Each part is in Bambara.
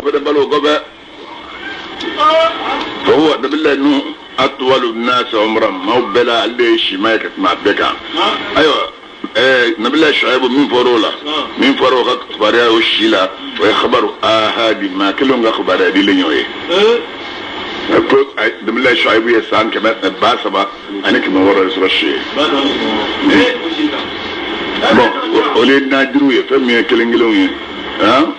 fana balo o kɔfɛ. Fahuwa nabilayi Nuhu atwalu nasi umran, maaw bɛɛ la ale de ye sima ye ka tɛmɛ a bɛɛ kan. Ayiwa, nabilayi Shuaibu min fɔra o la, min fɔra o ka kibaruya o si la, o ye khabaru ahadi, maa kelenw ka kibaruya dilen y'o ye. Ko nabilayi Shuaibu ye san 300 300 de sɔrɔ si ye. Bon, olu ye nadiru ye, fɛn min ye kelen kelenw ye, han,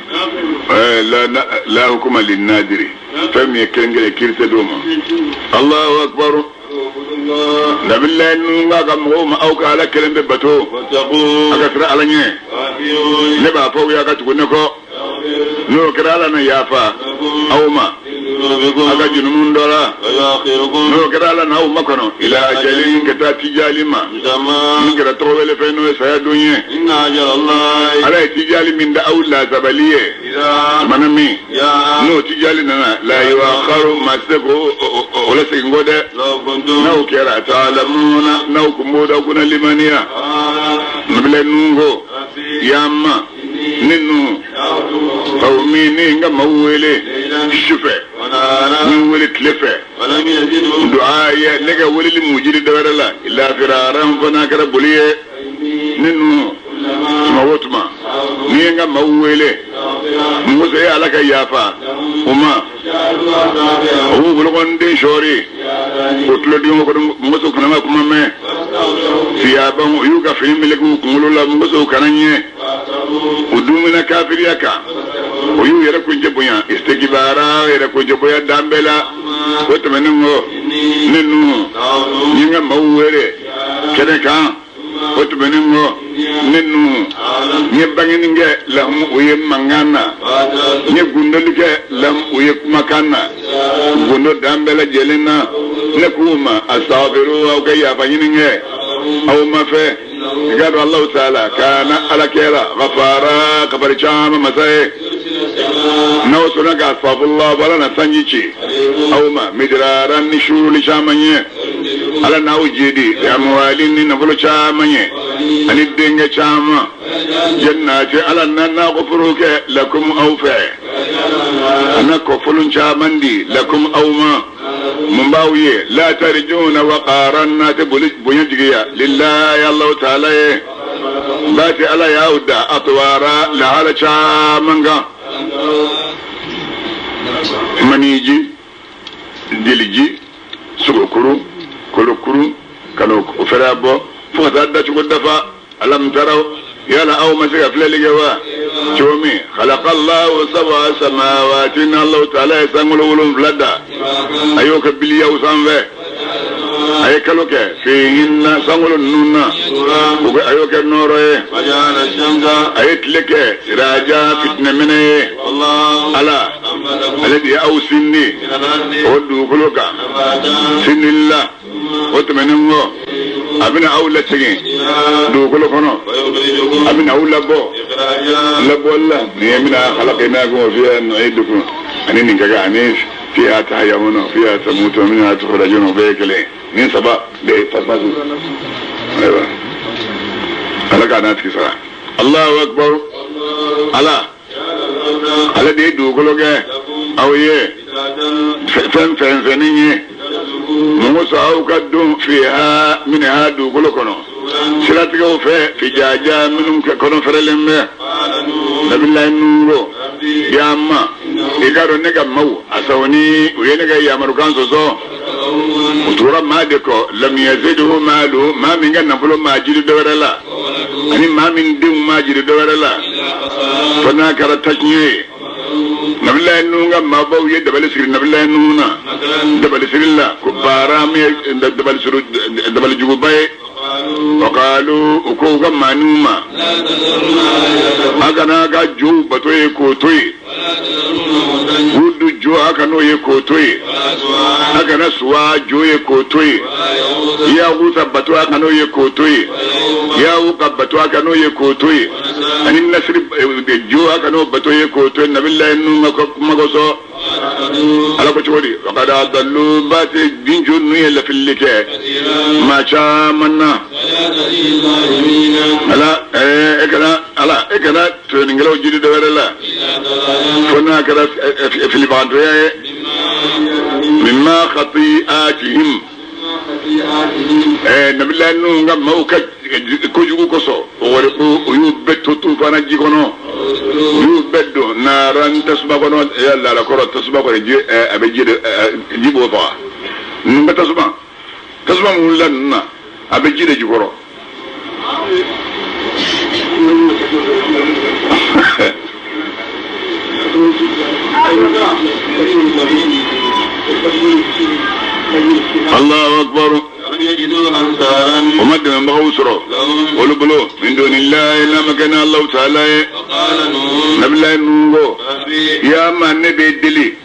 la la hukuma lin nadiri, fɛn min ye kelen kelen, kiiri tɛ d'o ma. Allahu akbar. Nabilayi Nuhu k'a ka mɔgɔw ma, aw ka Ala kelen bɛ bato, a ka siran Ala ɲɛ. Ne b'a fɔ aw ye, a ka tugu ne kɔ. N'o kɛra, Ala na yafa aw ma aw ka junumu dɔ la. N'o kɛra, Ala n'aw makɔnɔ ila ajalin, ka taa tijali ma min kɛra tɔgɔ wele fɛn, n'o ye saya don ye. Ala ye tijali min da aw lasabali ye, tumana min n'o tijali nana, la yuakharu, maa tɛ se k'o o la segin kɔ dɛ. N'aw kɛra taalamuna, n'aw kun b'o dɔn, kunna limaniya. Nabila Nuhu ko, ya ma ne Nuhu, qawmi, ne n ka maaw wele su fɛ, n wele tile fɛ, du'a ye, ne ka weleli m'u jiri dɔwɛrɛ la, illa firaran, fana kɛra boli ye. Ne Nuhu, tuma o tuma ni ye n ka maaw wele, muso ye Ala ka yafa u ma, o b'u bolokɔniden sɔɔri o tulodenw kɔnɔ, muso kana ma kuma mɛn. Siyaban, u y'u ka fini meleke u kunkolo la, musow kana ɲɛ. U dumina kafiriya kan, o y'u yɛrɛ kuncɛ bonya, istikibara, yɛrɛ kuncɛ bonya dan bɛɛ la. O tɛmɛnen kɔ, ne Nuhu n ye n ka maaw wele kɛnɛ kan. O tɛmɛnen kɔ, ne Nuhu n ye bangeni kɛ lahum, o ye mankan na, n ye gundoli kɛ lahum, o ye kumakan na, gundo dan bɛɛ lajɛlen na. Ne k'u ma, astaghfiru, aw ka yafa ɲini kɛ aw ma fɛ, i k'a dɔn Alahu taala kana Ala kɛra gafara, kafari caman masa ye. N'aw sɔnna ka astaghfirullah, Ala na sanji ci aw ma, midraran, ni suruli caman ye. Ala n'aw jidi amwali, ni nafolo caman ye, ani denkɛ caman, jannati, Ala na nakɔ foro kɛ lakum, aw fɛ, a na kɔfolon caman di lakum, aw ma. Mun b'aw ye? La tarjuna waqaran, n'a tɛ boli bonya jigiya lillahi, Allahu taala ye baati. Ala y'aw da atwara, lahala caman kan, maniji, jeliji, sogokuru, kolokuru, ka n'o fɛrɛ bɔ fo ka taa dacogo dafa. Alam taraw, yala aw ma se ka filɛli kɛ wa, cogo min khalaqallahu sab'a samawati, Allahu taala ye sankolo 7 da, a y'o kɛ biliyaw sanfɛ, a ye kalo kɛ fihinna, sankolo ninnu na, o bɛ a y'o kɛ nɔɔrɔ ye, a ye tile kɛ siraja, fitinɛminɛ ye. Ala ale de ye aw sindi o dugukolo kan sindili la. O tɛmɛnen kɔ, a bɛna aw lasegin dugukolo kɔnɔ, a bɛna aw labɔ labɔli la. Nin ye mina khalaqnakum wa fiha nu'idukum, ani nin ka kan, ani fiha tahyawna, fiha tamutuna, minha tukhrajuna, o bɛɛ ye kelen. Nin saba de ye fasasu. Ayiwa, Ala k'a n'a tigi sara. Allahu akbar. Ala ale de ye dugukolo kɛ aw ye fɛn fɛn fɛnnin ye, mun kosɔn aw ka don fiha minha, dugukolo kɔnɔ siratigɛw fɛ, fijaja, minnu kɔnɔ fɛrɛlen bɛ. Nabilayi Nuhu, ya ma i k'a dɔn ne ka maaw asawuni, u ye ne ka yamarukan sɔsɔ, u tora maa de kɔ, lam yazidhu maalu, maa min ka nafolo maa jiri dɔwɛrɛ la, ani maa min denw maa jiri dɔwɛrɛ la, fo n'a kɛra taɲɛ ye. Nabilayi Nuhu ka maabaw ye dabali siri nabilayi Nuhu na, dabali siri la ko baara min ye dabali siri, dabali juguba ye. Wakalu, u ko u ka maaniw ma, a kana ka jow bato ye k'o to yen, wudu jo a kan'o ye k'o to yen, a kana suwa jo ye k'o to yen, yahuta bato a kan'o ye k'o to yen, yahuka bato a kan'o ye k'o to yen, ani nasiri jo a kan'o bato ye k'o to yen. Nabilayi Nuhu ka kuma kosɔn, Ala ko cogo di? Wakada adallu, ba tɛ bin jo ninnu ye lafilili kɛ maa caman na. Ala e kana Ala e kana tɔɲɔnikɛlaw jiri dɔ wɛrɛ la fo n'a kɛra filibagantɔya ye mimma khati'atihim nabila Nuhu ka maaw ka kojugu kosɔn o wari ko u y'u bɛɛ to tufana ji kɔnɔ u y'u bɛɛ don naaran tasuma kɔnɔ laala kɔrɔ tasuma kɔni ji a bɛ ji de ji b'o faga ninnu ka tasuma tasuma min wulila ninnu na a bɛ ji de jukɔrɔ Allahu akbar o ma dɛmɛbagaw sɔrɔ olu bolo min dunillahi n'a ma kɛ ni Allahu taala ye nabilayi Nuhu ko ya ma ne b'e deli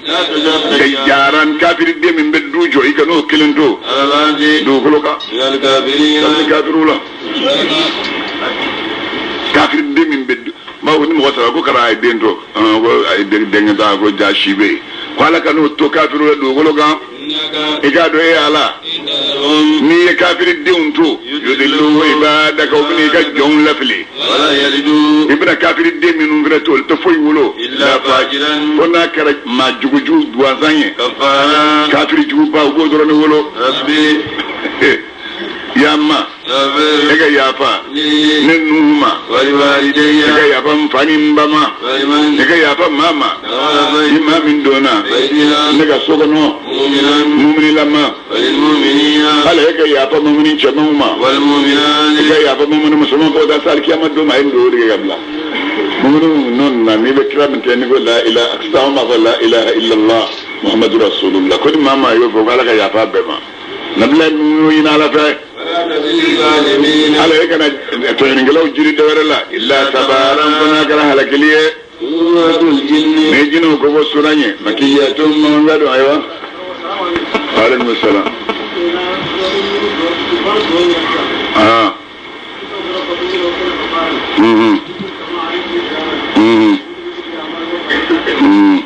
dayyaran kafiri den min bɛ du jɔ i kan'o kelen to dugukolo kan kabini kafiriw la kafiri den min bɛ bawo ni mɔgɔ sara ko kara a ye den to ko a ye denkɛ ta ko ja si bɛ yen ko ala kan'o to kafiriw la dugukolo kan i k'a dɔn e ala n'i ye kafiri denw to yudillu ibadaka u bɛna i ka jɔnw lafili i bɛna kafiri den minnu fana to olu tɛ foyi wolo fo n'a kɛra maa jugujugu gansan ye kafiri juguba u b'o dɔrɔn de wolo ya ma e ka yafa ne Nuhu ma e ka yafa n fa ni n ba ma e ka yafa maa ma ni maa min donna ne ka so kɔnɔ muminilama ala e ka yafa mumini cɛmanw ma e ka yafa mumini musomanw fo ka taa se alikiyama don ma a ye nin dugawu de kɛ ka bila mumini nɔ na n'i bɛ kira min kɛ n'i ko la ilaha sisan an b'a fɔ la ilaha illallah muhammadu rasulullah ko ni maa maa y'o fɔ ko ala ka yafa bɛɛ ma nabila Nuhu ɲini ala fɛ ala e kana tɔɲɔnikɛlaw jiri dɔ wɛrɛ la illa tabaran fo n'a kɛra halakili ye ni jinɛw ko fɔ sura ye makiyatun manga don ayiwa aleykum salam ah mhm mhm mhm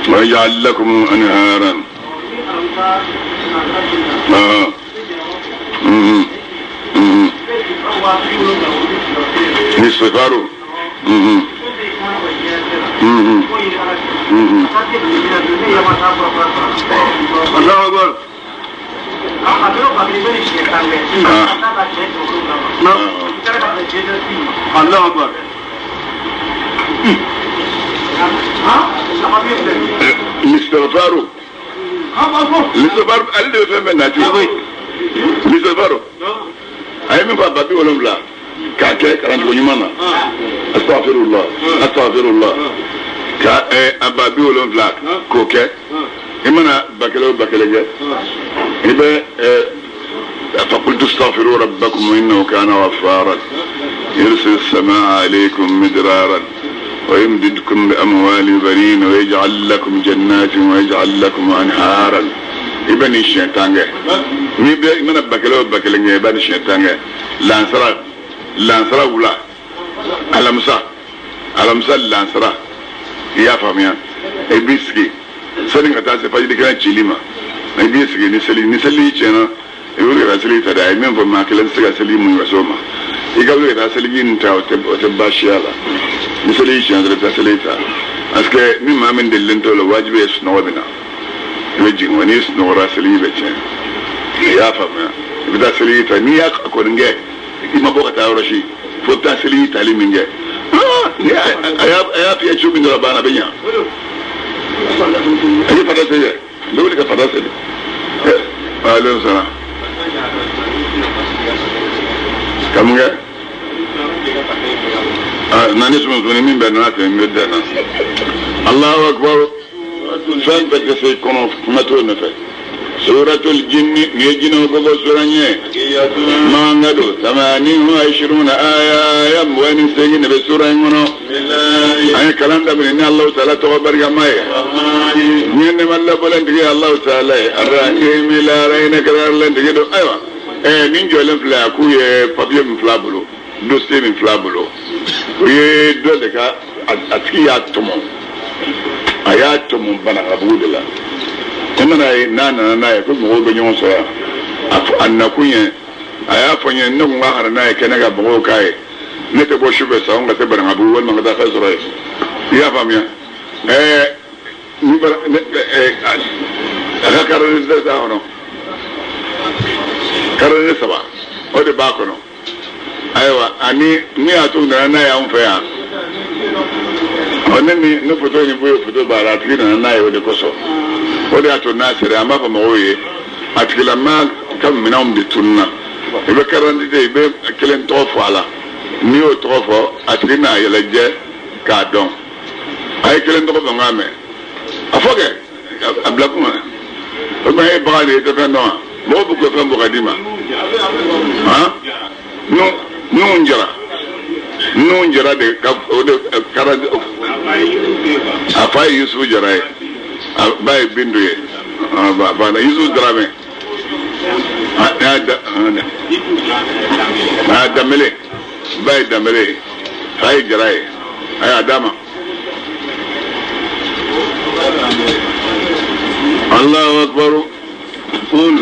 ويجعل لكم أنهارا آه. مم. مم. الاستغفار مم. مم. مم. الله أكبر الله أكبر الاستغفار الاستغفار ale de bɛ fɛn bɛɛ nati الاستغفار a ye min fɔ a ba 70 k'a kɛ kalancogo ɲuman na astaghfirullah astaghfirullah ka a ba 70 k'o kɛ i mana ba kelen o ba kelen kɛ i bɛ فقلت استغفروا ربكم إنه كان غفارا يرسل السماء عليكم مدرارا ويمددكم بأموال بنين ويجعل لكم جنات ويجعل لكم أنهارا ibn siɲɛ kɛ ni bɛ i mana ba kelen o ba kelen kɛ i b'a ni siɲɛ tan kɛ lansara lansara wula alamisa alamisa lansara i y'a faamuya i b'i sigi sani ka taa se fajiri kɛnɛ cili ma i b'i sigi ni seli ni seli tiɲɛna i bɛ wuli ka taa seli ta dɛ a ye min fɔ maa kelen tɛ se ka seli mun ka s'o ma i ka wuli ka taa seliji nin ta o tɛ baasiya la ni seli tiɲɛna dɔrɔn i bɛ taa seli ta parce que ni maa min delilen t'o la wajibi ye sunɔgɔ bɛ na i bɛ jigin wa n'i sunɔgɔra seliji bɛ tiɲɛ i y'a faamuya i bɛ taa seliji ta n'i y'a kɔni kɛ i ma bɔ ka taa yɔrɔ si fo i bɛ taa seliji tali min kɛ ni a y'a f'i ye cogo min dɔrɔn a banna a bɛ ɲa a ye fada seli dɛ n bɛ wuli ka fada seli aleykum salaam ka mun kɛ na ni sumusumuni min bɛ nana ten n bɛ dan na Allahu akbar fɛn bɛɛ tɛ se i kɔnɔ kuma t'o nɔfɛ suratul jinni ni ye jinɛw ko fɔ sura ɲɛ manga don tamani wa ishiruna aya aya 28 de bɛ sura in kɔnɔ an ye kalan daminɛ ni Alahu taala tɔgɔ barikama ye diɲɛ nɛɛma labɔlentigi ye Alahu taala ye arahimi lahara hinɛ kɛrɛnkɛrɛnlentigi don ayiwa nin jɔlen filɛ a k'u ye papiye min fil'a bolo dossier min fil'a bolo u ye dɔ de ka a tigi y'a tɔmɔ a y'a tɔmɔ Banakabugu de la i mana ye n'a nana n'a ye ko mɔgɔw bɛ ɲɔgɔn sɔrɔ yan a nakun ye a y'a fɔ n ye ne kun ka na n'a ye kɛnɛ kan mɔgɔw k'a ye Ne tɛ bɔ su fɛ sa, anw ka se Banankabugu walima ka taa fɛn sɔrɔ yen. I y'a faamuya? Ni bara a ka carte t'a kɔnɔ, carte 3 o de b'a kɔnɔ. Ayiwa, ani min y'a to u nana n'a ye anw fɛ yan, ɔ ne ni ne foto ni boye foto b'a la, a tigi nana n'a ye o de kosɔn. O de y'a to n'a sera, an b'a fɔ mɔgɔw ye, a tigilama ka minɛnw de tununna. I bɛ carte d'identité, i bɛ kelen tɔgɔ fɔ a la, n'i y'o tɔgɔ fɔ, a tigi n'a yɛlɛjɛ k'a dɔn. A ye kelen tɔgɔ fɔ n k'a mɛn. A fɔ kɛ, a bila kuma. O tuma e ye bagan de ye, i tɛ fɛn dɔn wa? Mɔgɔw b'u ka fɛn bɔ ka d'i ma. Han? Nun jara. Nun jara de ka o de kara. A fa ye Yusufu Jara ye, a ba ye Bintu ye. A ba na Yusufu Daramɛ. A Danbele, ba ye Danbele ye, fa ye Jara ye. A y'a d'a ma. Allahu akbar. Qul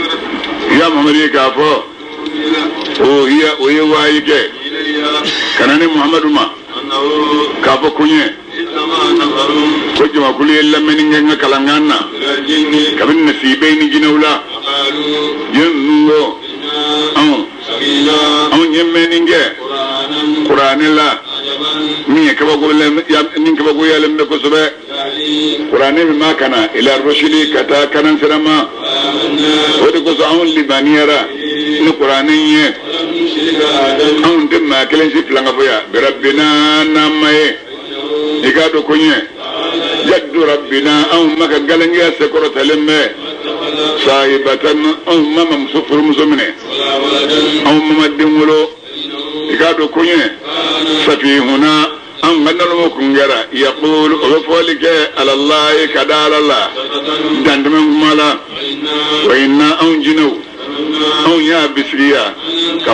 ya Muhammadu ye k'a fɔ o hiya o ye wahayi kɛ ka na ni Muhammadu ma k'a fɔ ko n ye ko jamakulu ye lamɛnni kɛ n ka kalankan na kabini nasibe ni jinɛw la. Jinɛ ninnu ko anw ye mɛnni kɛ kuranɛ la min ye kabako ni kabakoyalen bɛ kosɛbɛ. Kuranɛ min ma ka na ila rusuli ka taa kanan sira ma, o de kosɔn anw limaniyara ni kuranɛ ye. Anw tɛ maa kelen si filankafoya birabbina n'an ma ye. I k'a dɔn ko n ye jaddu rabbina, anw ma ka galengiya sekɔrɔtalen bɛ sahibatan, anw ma ma muso furumuso minɛ, anw ma ma den wolo. I k'a dɔn ko n ye safihuna, anw ka nalomo kun kɛra yaqulu o bɛ fɔli kɛ alallahi ka da ala la dantɛmɛ kuma la. Wa inna anw jinɛw anw y'a bisigiya ka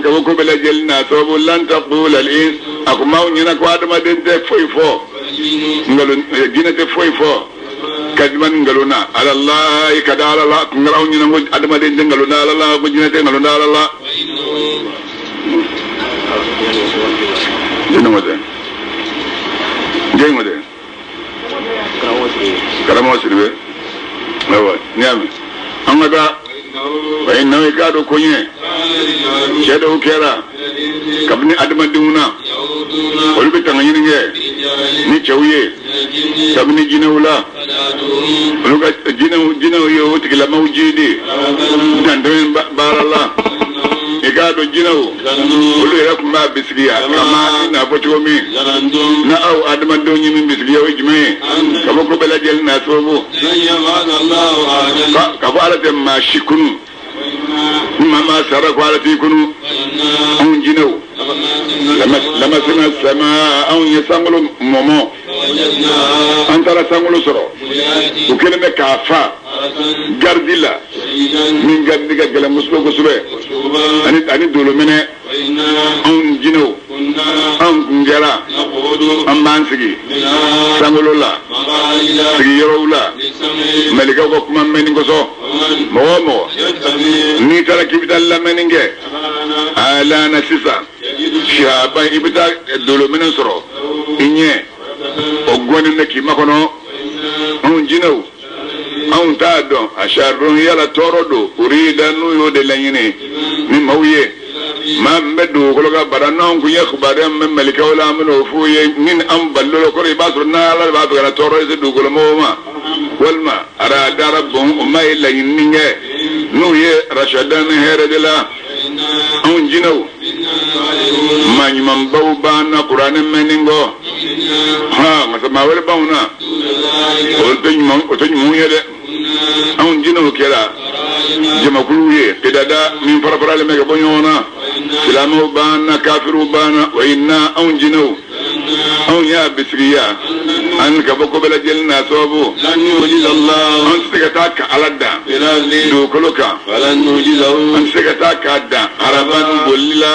bɔ ko bɛɛ lajɛlen na sababu lan taqula al-ins, a ko maaw ɲɛna ko adamaden tɛ foyi fɔ, nkalon jinɛ tɛ foyi fɔ kadiman nkalon na alallahi ka da ala la. Kun kɛra anw ɲɛna ko adamaden tɛ nkalon da ala la, ko jinɛ tɛ nkalon da ala la. Jɛnɛ tɛ jɛn tɛ karamɔgɔ Sidibe. Ayiwa, n'i y'a mɛn an ka taa wa inna i k'a dɔn ko n ye cɛ dɔw kɛra kabini adamadenw na, olu bɛ tanga ɲini kɛ ni cɛw ye kabini jinɛw la. Olu ka jinɛw ye o tigilamaw jidi dantɛmɛ baara la. I k'a dɔn jinɛw olu yɛrɛ tun b'a bisigiya kama i n'a fɔ cogo min na aw adamadenw ye min bisigiya o ye jumɛn ye? Ka bɔ ko bɛɛ lajɛlen n'a sababu ka fɔ ala tɛ maa si kunu, ni maa maa sara ko ala t'i kunu. Anw jinɛw lamasina sama, anw ye sankolo mɔmɔ, an taara sankolo sɔrɔ u kɛlen bɛ k'a fa garidi la min garidi ka gɛlɛn kosɛbɛ kosɛbɛ, ani dolominɛ. Anw jinɛw anw kun kɛra an b'an sigi sankolo la sigiyɔrɔw la mɛlɛkɛw ka kuma mɛnni kosɔn. Mɔgɔ o mɔgɔ n'i taara k'i bɛ taa lamɛnni kɛ alana sisan sihaba, i bɛ taa dolominɛ sɔrɔ i ɲɛ o gɔni bɛ k'i makɔnɔ. Anw jinɛw anw t'a dɔn a saridon yala tɔɔrɔ don urida n'u y'o de laɲini ni maaw ye. Maa min bɛ dugukolo kan bara n'anw kun ye kibaruya min bɛ mɛlɛkɛw la, an bɛ n'o f'u ye ni an balil'o la kɔrɔ i b'a sɔrɔ n'ala b'a fɛ ka na tɔɔrɔ se dugukolo mɔgɔw ma. Walima aradara bon o ma ye laɲini kɛ n'u ye rasadan ni hɛrɛ de la. Anw jinɛw maa ɲumanbaw b'an na kuranɛ mɛnni kɔ, han nka maa wɛrɛ b'anw na o tɛ ɲuman, o tɛ ɲumanw ye dɛ. Anw jinɛw kɛra jamakuluw ye kidada min farafaralen bɛ ka bɔ ɲɔgɔn na. Silamɛw b'an na, kafiriw b'an na. Wa inna anw jinɛw anw y'a bisigiya an ka bɔ ko bɛɛ lajɛlen n'a sababu. An tɛ se ka taa ka ala dan dugukolo kan, an tɛ se ka taa k'a dan araban bolili la.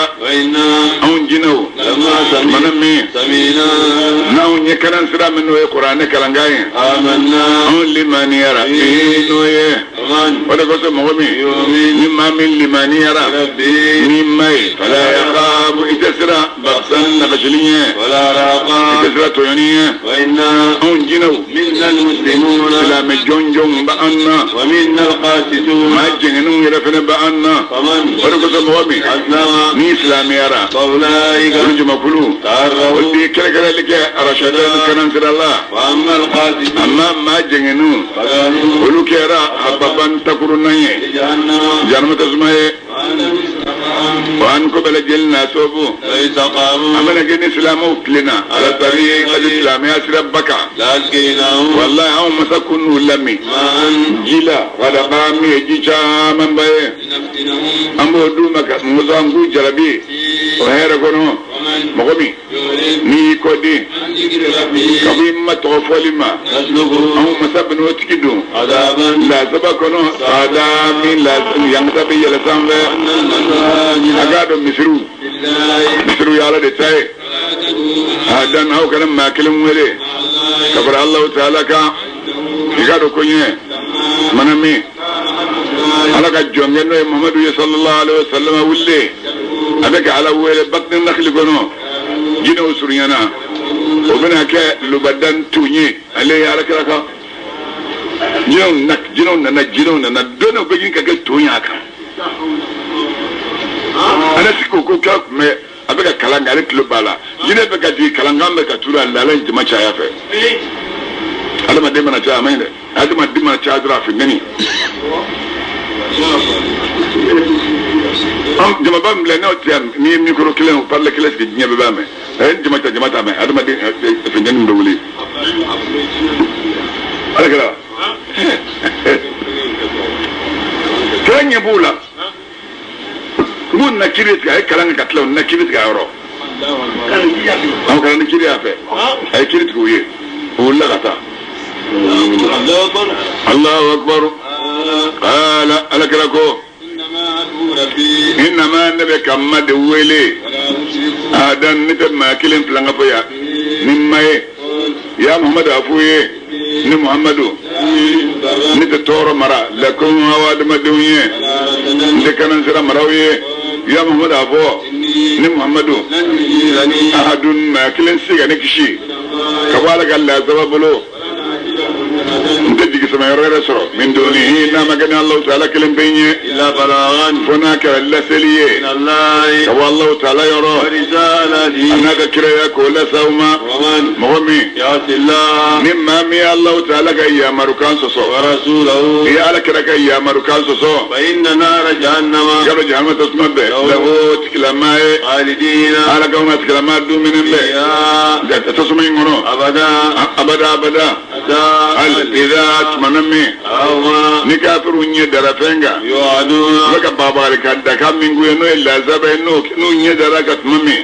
Anw jinɛw mana min n'anw ye kalan sira min n'o ye kuranɛ kalankan ye, anw limaniyara n'o ye. O de kosɔn mɔgɔ min ni maa min limaniyara ni ma ye fala yakhafu i tɛ siran baksan nagasili ɲɛ i tɛ siran tɔɲɔni ɲɛ anw jinɛw silamɛ jɔnjɔnw bɛ an na maa jɛngɛnenw yɛrɛ fɛnɛ bɛ an na o de kosɔn mɔgɔ min n'i silamɛyara olu jamakulu olu de ye kɛrɛnkɛrɛnli kɛ arasada kanan sira la amma maa jɛngɛnenw olu kɛra hababan takurunan ye jahanama tasuma ye wa an ko bɛɛ lajɛlen na sababu an bɛna kɛ ni silamɛw tilenna ala tariqati silamɛya sira ba kan walahi anw masa kun n'u lamin ji la wala min ye ji camanba ye an b'o d'u ma ka musa an k'u jarabi o hɛrɛ kɔnɔ mɔgɔ min n'i y'i kɔ den ka bɔ i ma tɔgɔ fɔli ma anw masa bɛna o tigi don lasaba kɔnɔ sada min yankasa bɛ yɛlɛ sanfɛ a k'a dɔn misiriw misiriw ye ala de ta ye a dan aw kana maa kelen wele ka fara Alahu taala kan i k'a dɔn ko ɲɛ mana min ala ka jɔnkɛ n'o ye Muhamadu ye sallallahu alaihi wa sallam wulilen a bɛ ka ala wele batni nakili kɔnɔ jinɛw surunyana o bɛna kɛ lubadan tun ye ale ye ala kira kan jinɛw nana don dɔ bɛ ɲini ka kɛ ton y'a kan ala sigi ko kira tun bɛ a bɛ ka kalan kɛ ale tulo b'a la jinɛ bɛ ka jigin kalankan bɛ ka turu a la ala ye jama caya fɛ adamaden mana caya a man ɲi dɛ adamaden mana caya dɔrɔn a funteni jamaba min filɛ n'aw tɛ yan n'i ye mikoro kelen o parle kelen sigi diɲɛ bɛɛ b'a mɛn a ye jama ta jama t'a mɛn adamaden funteni bɛ wuli ala kɛra kira ɲɛ b'u la n na kiri tigɛ a ye kalan kɛ ka tila u na kiri tigɛ a yɔrɔ aw kana ni kiri y'a fɛ a ye kiri tigɛ u ye u wulila ka taa Allahu akbar ala ala kira ko innama ne bɛ ka ma de wele a dan ne tɛ maa kelen filan ka fɔ yan ni ma ye ya Muhammadu a f'u ye ni Muhammadu ne tɛ tɔɔrɔ mara lakum aw adamadenw ye n tɛ kanan sira maraw ye ya Muhammadu a fɔ ni Muhammadu ahadun maa kelen se ka ne kisi ka bɔ ala ka lazaba bolo n tɛ jigi sama yɔrɔ wɛrɛ sɔrɔ min doni n'a ma kɛ ni Alahu taala kelen pe ye fo n'a kɛra laseli ye ka bɔ Alahu taala yɔrɔ a n'a ka kiraya k'o lase aw ma mɔgɔ min ni maa min ye Alahu taala ka yamarukan sɔsɔ i ye ala kira ka yamarukan sɔsɔ yɔrɔ jahanama tasuma bɛɛ lahu tigilama ye ala ka ma tigilama dumuni bɛɛ tasuma in kɔnɔ abada abada hali idza tumana min ni kafiru ɲɛ dara fɛn kan u bɛ ka babagali ka daka min k'u ye n'o ye lazaba ye n'u ɲɛ dara ka tuma min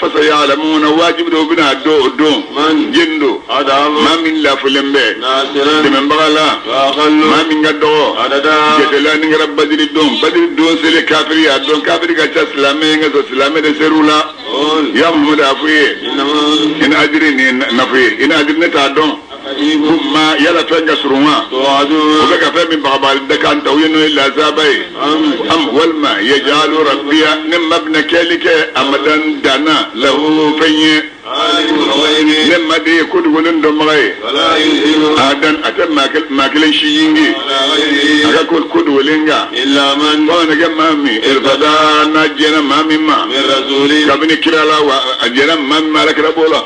fasayalamuna wajibi don u bɛna dɔn o don jeni don maa min lafulen bɛ dɛmɛbaga la maa min ka dɔgɔ jatela ni kɛra badiri don badiri don selen kafiri y'a dɔn kafiri ka ca silamɛ ye nka sɔrɔ silamɛ de ser'u la ya Muhammadu a f'u ye in ajiri ni nafu ye in ajiri ne t'a dɔn kuma yala fɛn ka surun wa o bɛ ka fɛn min bagabagali da kan ta u ye n'o ye lazaba ye am walima yajalu rabbiya ne ma bɛna kɛli kɛ amadan danna lahu fɛn ye ne ma de ye ko dogolen dɔnbaga ye a dan a tɛ maa kelen si yingi a ka ko dogolen kan fo ka kɛ maa min irtada n'a jɛnna maa min ma kabini kira la wa a jɛnna maa min ma ala kira b'o la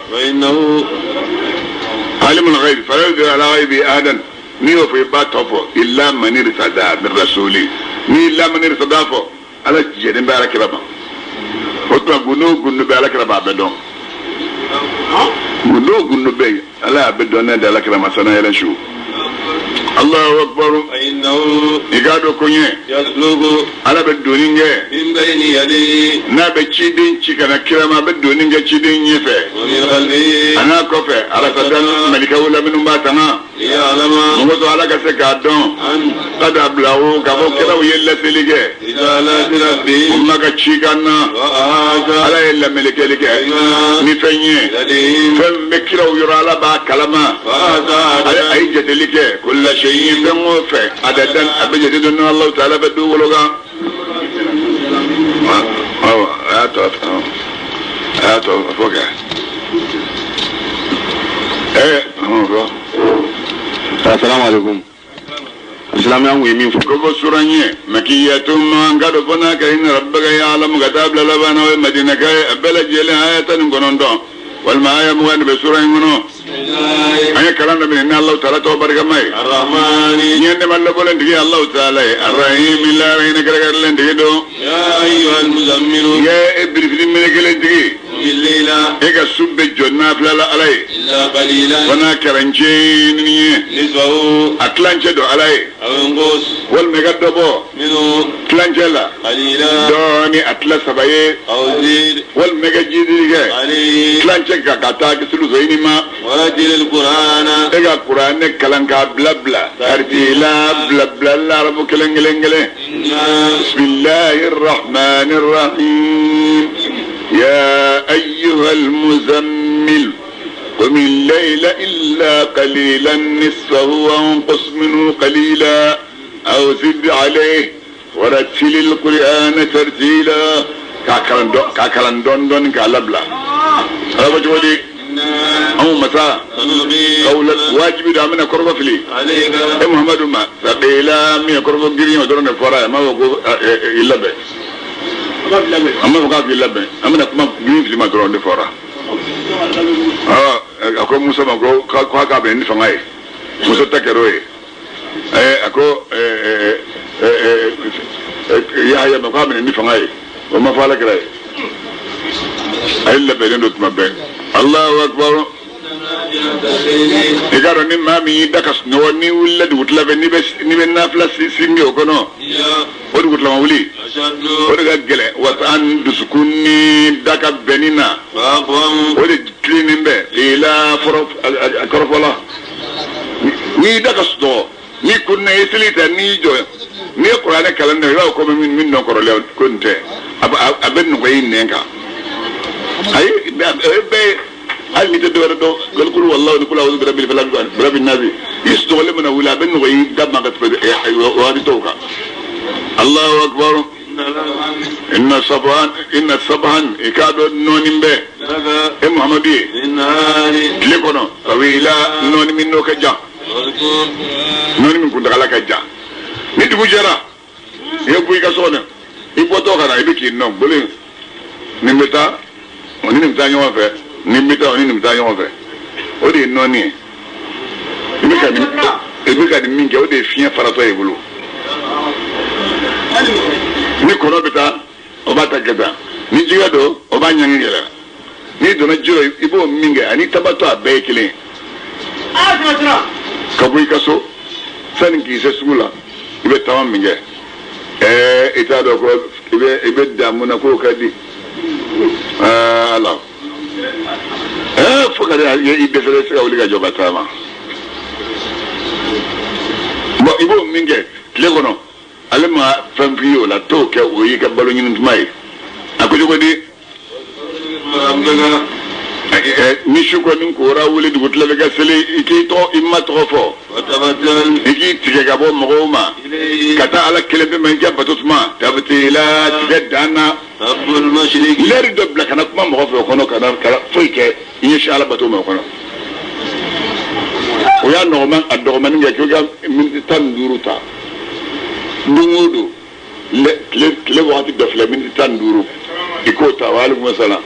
alimul ghaibi fala yudhiru ala ghaibi ahadan n'i y'o fɔ i b'a tɔ fɔ illa man irtada min rasuli ni illa man irtada fɔ ala jɛnnen bɛ ala kira ma o tuma gundo gundo bɛ ala kira b'a bɛɛ dɔn gundo gundo bɛ yen ala y'a bɛɛ dɔn ne de ala kira ma sana yɛrɛ su Allahu akbar i k'a dɔn ko ɲɛ ala bɛ donni kɛ n'a bɛ ciden ci ka na kira ma a bɛ donni kɛ ciden ɲɛfɛ a n'a kɔfɛ ala ka dan malikaw la minnu b'a tanga mɔgɔ sɔrɔ ala ka se k'a dɔn ka da bila o k'a fɔ kiraw ye laseli kɛ u ma ka cikan na ala ye lamɛlikɛli kɛ ni fɛn ye fɛn bɛ kiraw yɔrɔ ala b'a kalama a ye jateli kɛ kulla shay'in. shay'in fɛn o fɛn adadan a bɛ jate dɔn Alahu taala bɛ dugukolo kan. Awɔ a y'a tɔ a y'a tɔ fɔ kɛ. Fɔ. Assalamu alaikum. Silamɛya kun ye min fɔ. Ko fɔ sura ɲɛ makiyatun man ka dɔ fɔ n'a kɛra inna rabbaka ya'lamu ka taa bila laban na o ye madinaka ye a bɛɛ lajɛlen aya 19 walima aya 20 de bɛ sura in kɔnɔ. An ye kalan daminɛ ni Alahu taala tɔgɔ barikama ye. Diɲɛ nɛɛma labɔlen tigi ye Alahu taala ye. Arahimi lahinɛ kɛrɛnkɛrɛnlen tigi don. Ya e birifini melekelen tigi. E ka su bɛ jɔ nafila la Ala ye. Fo n'a kɛra ncinin ye. A tilancɛ don Ala ye. Walima i ka dɔ bɔ tilancɛ la. Dɔɔni a tila saba ye. Walima i ka jidili kɛ. Tilancɛ kan ka taa sulusoyini ma. E ka kuranɛ kalan k'a bila bila. Tartila bila bila la arabu kelen kelen kelen. Bismillahir rahmanir rahim. Ya ayyuhal muzammil. قم الليل إلا قليلا نصفه وانقص منه قليلا أو زد عليه ورتل القرآن ترتيلا. كاكلان دون دون كالبلا. هذا جودي. أو مساء. قول واجب دامنا قرب فلي. إيه محمد ما ثقيلا من قرب جري ودرنا فرا ما هو إلا به. أما فقط إلا به. أما نكمل جري فلي ما درنا فرا. A ko Musa ma ko k'a ka bɛn ni fanga ye muso ta kɛra o ye a ko Yahaya ma k'a minɛ ni fanga ye o ma fɔ Ala kira ye a ye labɛnnen don tuma bɛɛ. Allahu akbar. I k'a dɔn ni maa min y'i da ka sunɔgɔ n'i wulila dugutila fɛ n'i bɛ nafila singi o kɔnɔ o dugutila ma wuli o de ka gɛlɛn wa an dusukun ni da ka bɛnni na o de tilennen bɛ ila kɔrɔfɔ la n'i da ka sunɔgɔ n'i kunna i seli ta n'i jɔ n'i ye kuranɛ kalan i b'a fɔ ko min dɔn kɔrɔlen ko nin tɛ a bɛ nɔgɔya i nɛn kan ayi bɛɛ hali n'i tɛ dɔwɛrɛ dɔn kulu walahi ni kulu awuzu birabil falaki birabil nasi i sunɔgɔlen mana wuli a bɛ nɔgɔya i da ma ka tɛmɛ waati tɔw kan. Allahu akbar. Inna sabahan i k'a dɔn nɔɔni bɛ e Muhamadu ye tile kɔnɔ tawila nɔɔni min n'o ka jan nɔɔni min kuntagala ka jan ni dugu jɛra i ye bɔ i ka so kɔnɔ i bɔtɔ ka na i bɛ k'i nɔ bolo nin bɛ taa o ni nin bɛ taa ɲɔgɔn fɛ nin bɛ taa o ni nin bɛ taa ɲɔgɔn fɛ o de ye nɔɔni ye i bɛ ka nin min kɛ o de ye fiɲɛ faratɔ ye i bolo. Ni kɔnɔ bɛ taa o b'a ta kɛ tan ni jɛgɛ don o b'a ɲangi yɛlɛ n'i donna ji la i b'o min kɛ ani tabatɔ a bɛɛ ye kelen ye. Ka bɔ i ka so sani k'i se sugu la i bɛ taama min kɛ i t'a dɔn ko i bɛ damu na k'o ka di ala fo ka i dɛsɛ se ka wuli ka jɔ ka taama bon i b'o min kɛ tile kɔnɔ. Ale ma fɛn f'i ye o la t'o kɛ o y'i ka balo ɲini tuma ye a ko cogo di ni su kɔni kora wuli dugutila bɛ ka seli i k'i tɔgɔ i ma tɔgɔ fɔ i k'i tigɛ ka bɔ mɔgɔw ma ka taa Ala kelen pe ma i ka bato tuma tabtila tigɛ dan na lɛri dɔ bila kana kuma mɔgɔ fɛ o kɔnɔ kana foyi kɛ i ɲɛsin Ala bato ma o kɔnɔ o y'a nɔgɔman a dɔgɔmanin kɛ k'i ka miniti 15 ta. Don o don tile wagati dɔ filɛ miniti 15 i k'o ta wa aleykum salaam.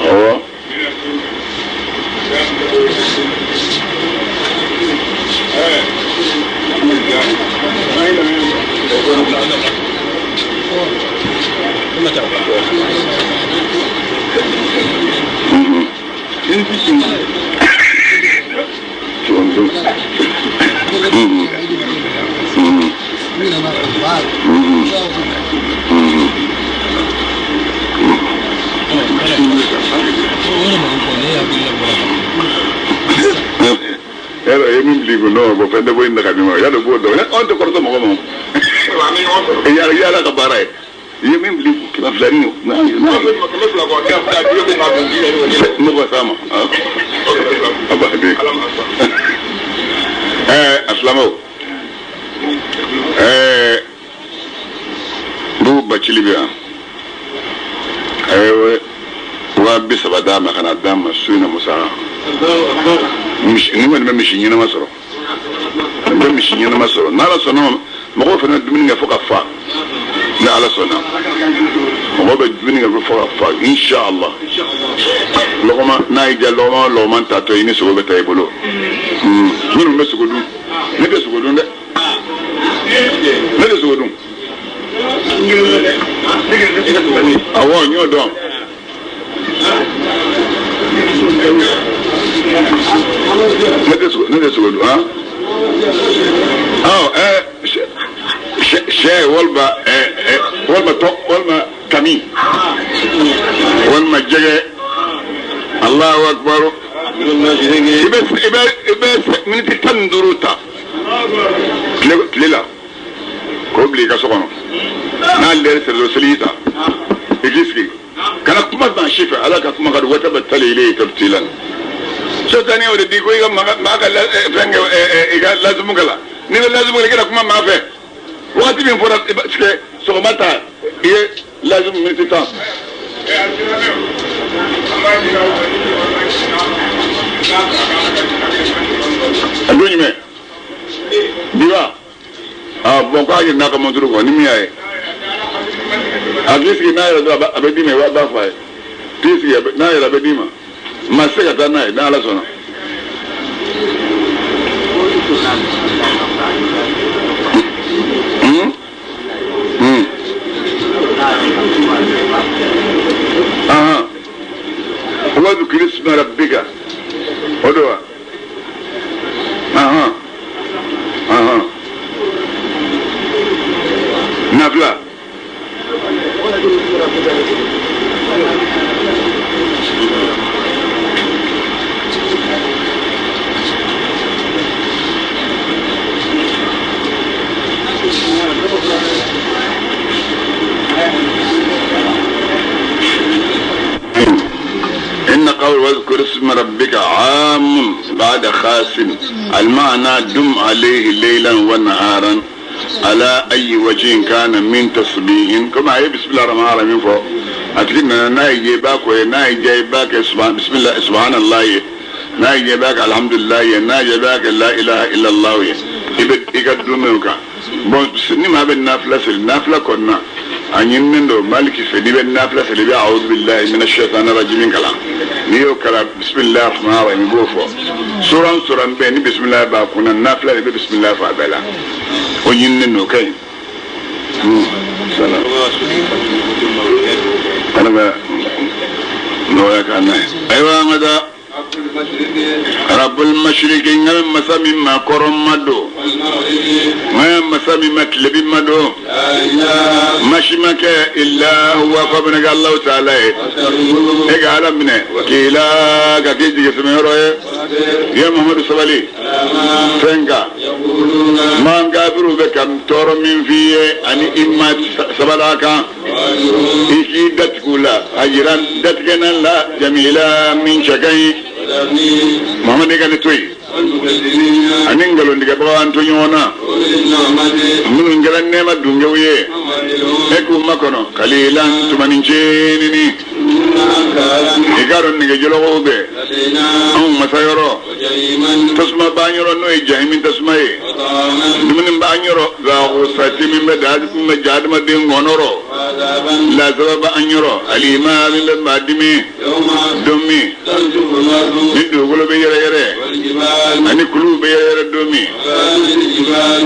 Awɔ. Yala ye min bila i kun n'o fɛn tɛ bɔ i nɛgɛ min ma yala b'o dɔn anw tɛ kɔrɔtɔ mɔgɔ ma yala yala ka baara ye i ye min bila i kun 200 ni mɔgɔ s'a ma a b'a di a fila. Silamɛw, Bubu Bacili bɛ yan. A ye 30,000 d'a ma ka na d'a ma su in na musaka. Ni kɔni bɛ misi ɲɛnama sɔrɔ, n bɛ misi ɲɛnama sɔrɔ. N'Ala sɔnna ma, mɔgɔw fana dumuni kɛ fo ka fa. Ni Ala sɔnna, mɔgɔw bɛ dumuni kɛ fo ka fa, inshallah. Lɔgɔma n'a y'i diya, lɔgɔma o lɔgɔma tatɔ i ni sogo bɛ taa i bolo. Minnu bɛ sogo dun, ne tɛ sogo dun dɛ, ne tɛ sogo dun. Awɔ, n y'o dɔn. Ne tɛ sogo dun, han? Awɔ, sɛ walima walima tɔ walima kami walima jɛgɛ. Allahu akbar. I bɛ miniti 15 ta tile la k'o bila i ka so kɔnɔ. N'a lɛri sera dɔrɔn, seli ta, i k'i sigi, kana kuma maa si fɛ. Ala ka kuma ka don wata tali ilayhi tabtilan. Sotani o de di ko i ka maa ka fɛn kɛ, i ka lazimu kɛ la. N'i bɛ lazimu kɛ, i kana kuma maa fɛ. Wagati min fɔra sɔgɔma ta, i ye lazimu miniti 10. A don jumɛn? Bi wa? Ah bon, k'a yɛrɛ n'a ka monturu kɔ ni min y'a ye. A k'i sigi n'a yɛrɛ dɔrɔn, a bɛ d'i ma, i b'a fɔ a ye. K'i sigi n'a yɛrɛ, a bɛ d'i ma. Ma se ka taa n'a ye n'Ala sɔnna. Wadhkur isma rabbika. O don wa? Ahan. Ahan. Nafila. إن قول واذكر اسم ربك عام بعد خاص، المعنى دم عليه ليلا ونهارا على أي وجه كان من تسبيح. كما هي بسم الله الرحمن الرحيم فوق أتكلم ناي جيباك وناي جيباك بسم الله سبحان الله، ناي جيباك الحمد لله، ناي جيباك لا إله إلا الله. يقدمك bon ni ma bɛ nafila seli, nafila kɔnɔna a ɲininen don maliki fɛ, n'i bɛ nafila seli i bɛ a'udhu billahi minash shaitani rajim kalan. N'i y'o kalan, bisimilahi rahmani rahim, i b'o fɔ. Suran suran bɛɛ ni bisimilahi b'a kunna, nafila de bɛ bisimilahi fɔ a bɛɛ la. O ɲininen don, o ka ɲi. Ala bɛ nɔgɔya k'an n'a ye. Ayiwa, an ka taa. Rabbul mashriqi, n ka masa min ma kɔrɔn ma don, n ka masa min ma tilebi ma don, masi ma kɛ illa huwa fo bɛna kɛ Alahu taala ye. E ka Ala minɛ wakila ka k'i jigi sɛmɛyɔrɔ ye. Ya Muhamadu, sabali fɛn kan. Man kafiriw bɛ ka tɔɔrɔ min f'i ye ani i ma sabali a kan, i k'i datigɛ u la a yira datigɛna la jamila min cɛ ka ɲi. Muhamadu, ka ne to yen ani nkalontigɛbagaw an to ɲɔgɔn na, minnu kɛra nɛɛma dunkew ye, e k'u makɔnɔ kalilan tumanin ceenini. I k'a dɔn nɛgɛjɔlɔkɔw bɛ anw masa yɔrɔ, tasuma b'an yɔrɔ n'o ye jahimi tasuma ye, dumuni b'an yɔrɔ zaagosati min bɛ ja adamaden kɔnɔrɔ, lasaba b'an yɔrɔ alima min bɛ maa dimi don min ni dugukolo bɛ yɛrɛyɛrɛ ani kuluw bɛ yɛrɛyɛrɛ don min,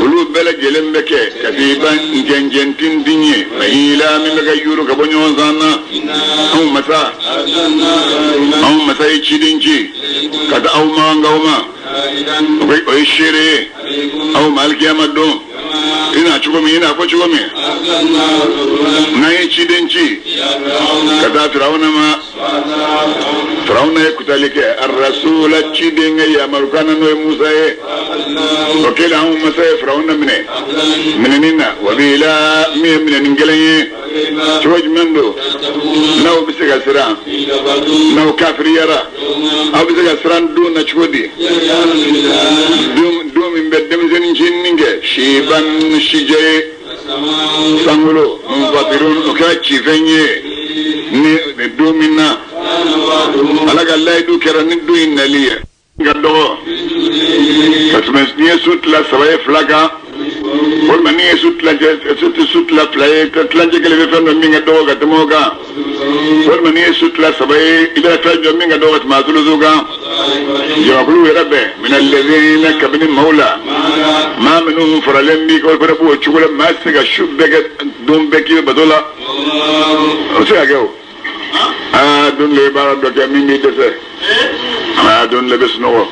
olu bɛɛ lajɛlen bɛ kɛ katiba njɛnjɛn tintin ye mahila min bɛ ka yuru ka bɔ ɲɔgɔn san na. Anw masa ye ciden ci ka taa aw ma nkaw ma, o ye seere ye aw ma alikiyama don. I n'a cogo min, i n'a fɔ cogo min, n'an ye ciden ci ka taa Firawuna ma, Firawuna ye kutali kɛ arasula ciden ka yamarukan na, n'o ye Musa ye. O kɛlen, anw masa ye Firawuna minɛ minɛni na wabila min ye minɛni gɛlɛn ye. Cogo jumɛn don n'aw bɛ se ka siran? N'aw kafiriyara, aw bɛ se ka siran don na cogo di? Don min bɛ denmisɛnnin Siban sijɛ ye sankolo munfatirun o kɛra cifɛn ye ni don min na Ala ka layidu kɛra ni don in nali ye ka dɔgɔ ka tɛmɛ n'i ye su tila saba ye fila kan walima n'i ye su tila fila ye tilancɛ kelen bɛ fɛn dɔ min ka dɔgɔ ka tɛmɛ o kan walima n'i ye su tila saba ye i bɛ fɛn jɔ min ka dɔgɔ ka tɛmɛ a sulusu kan jamakulu yɛrɛ bɛn mina lɛzina kabini maaw la maa minnu faralen b'i kan o fana b'o cogo la maa tɛ se ka su bɛɛ kɛ don bɛɛ k'i bɛ bato la o tɛ se ka kɛ o aa don dɔ i baara dɔ kɛ min b'i dɛsɛ aa don dɔ i bɛ sunɔgɔ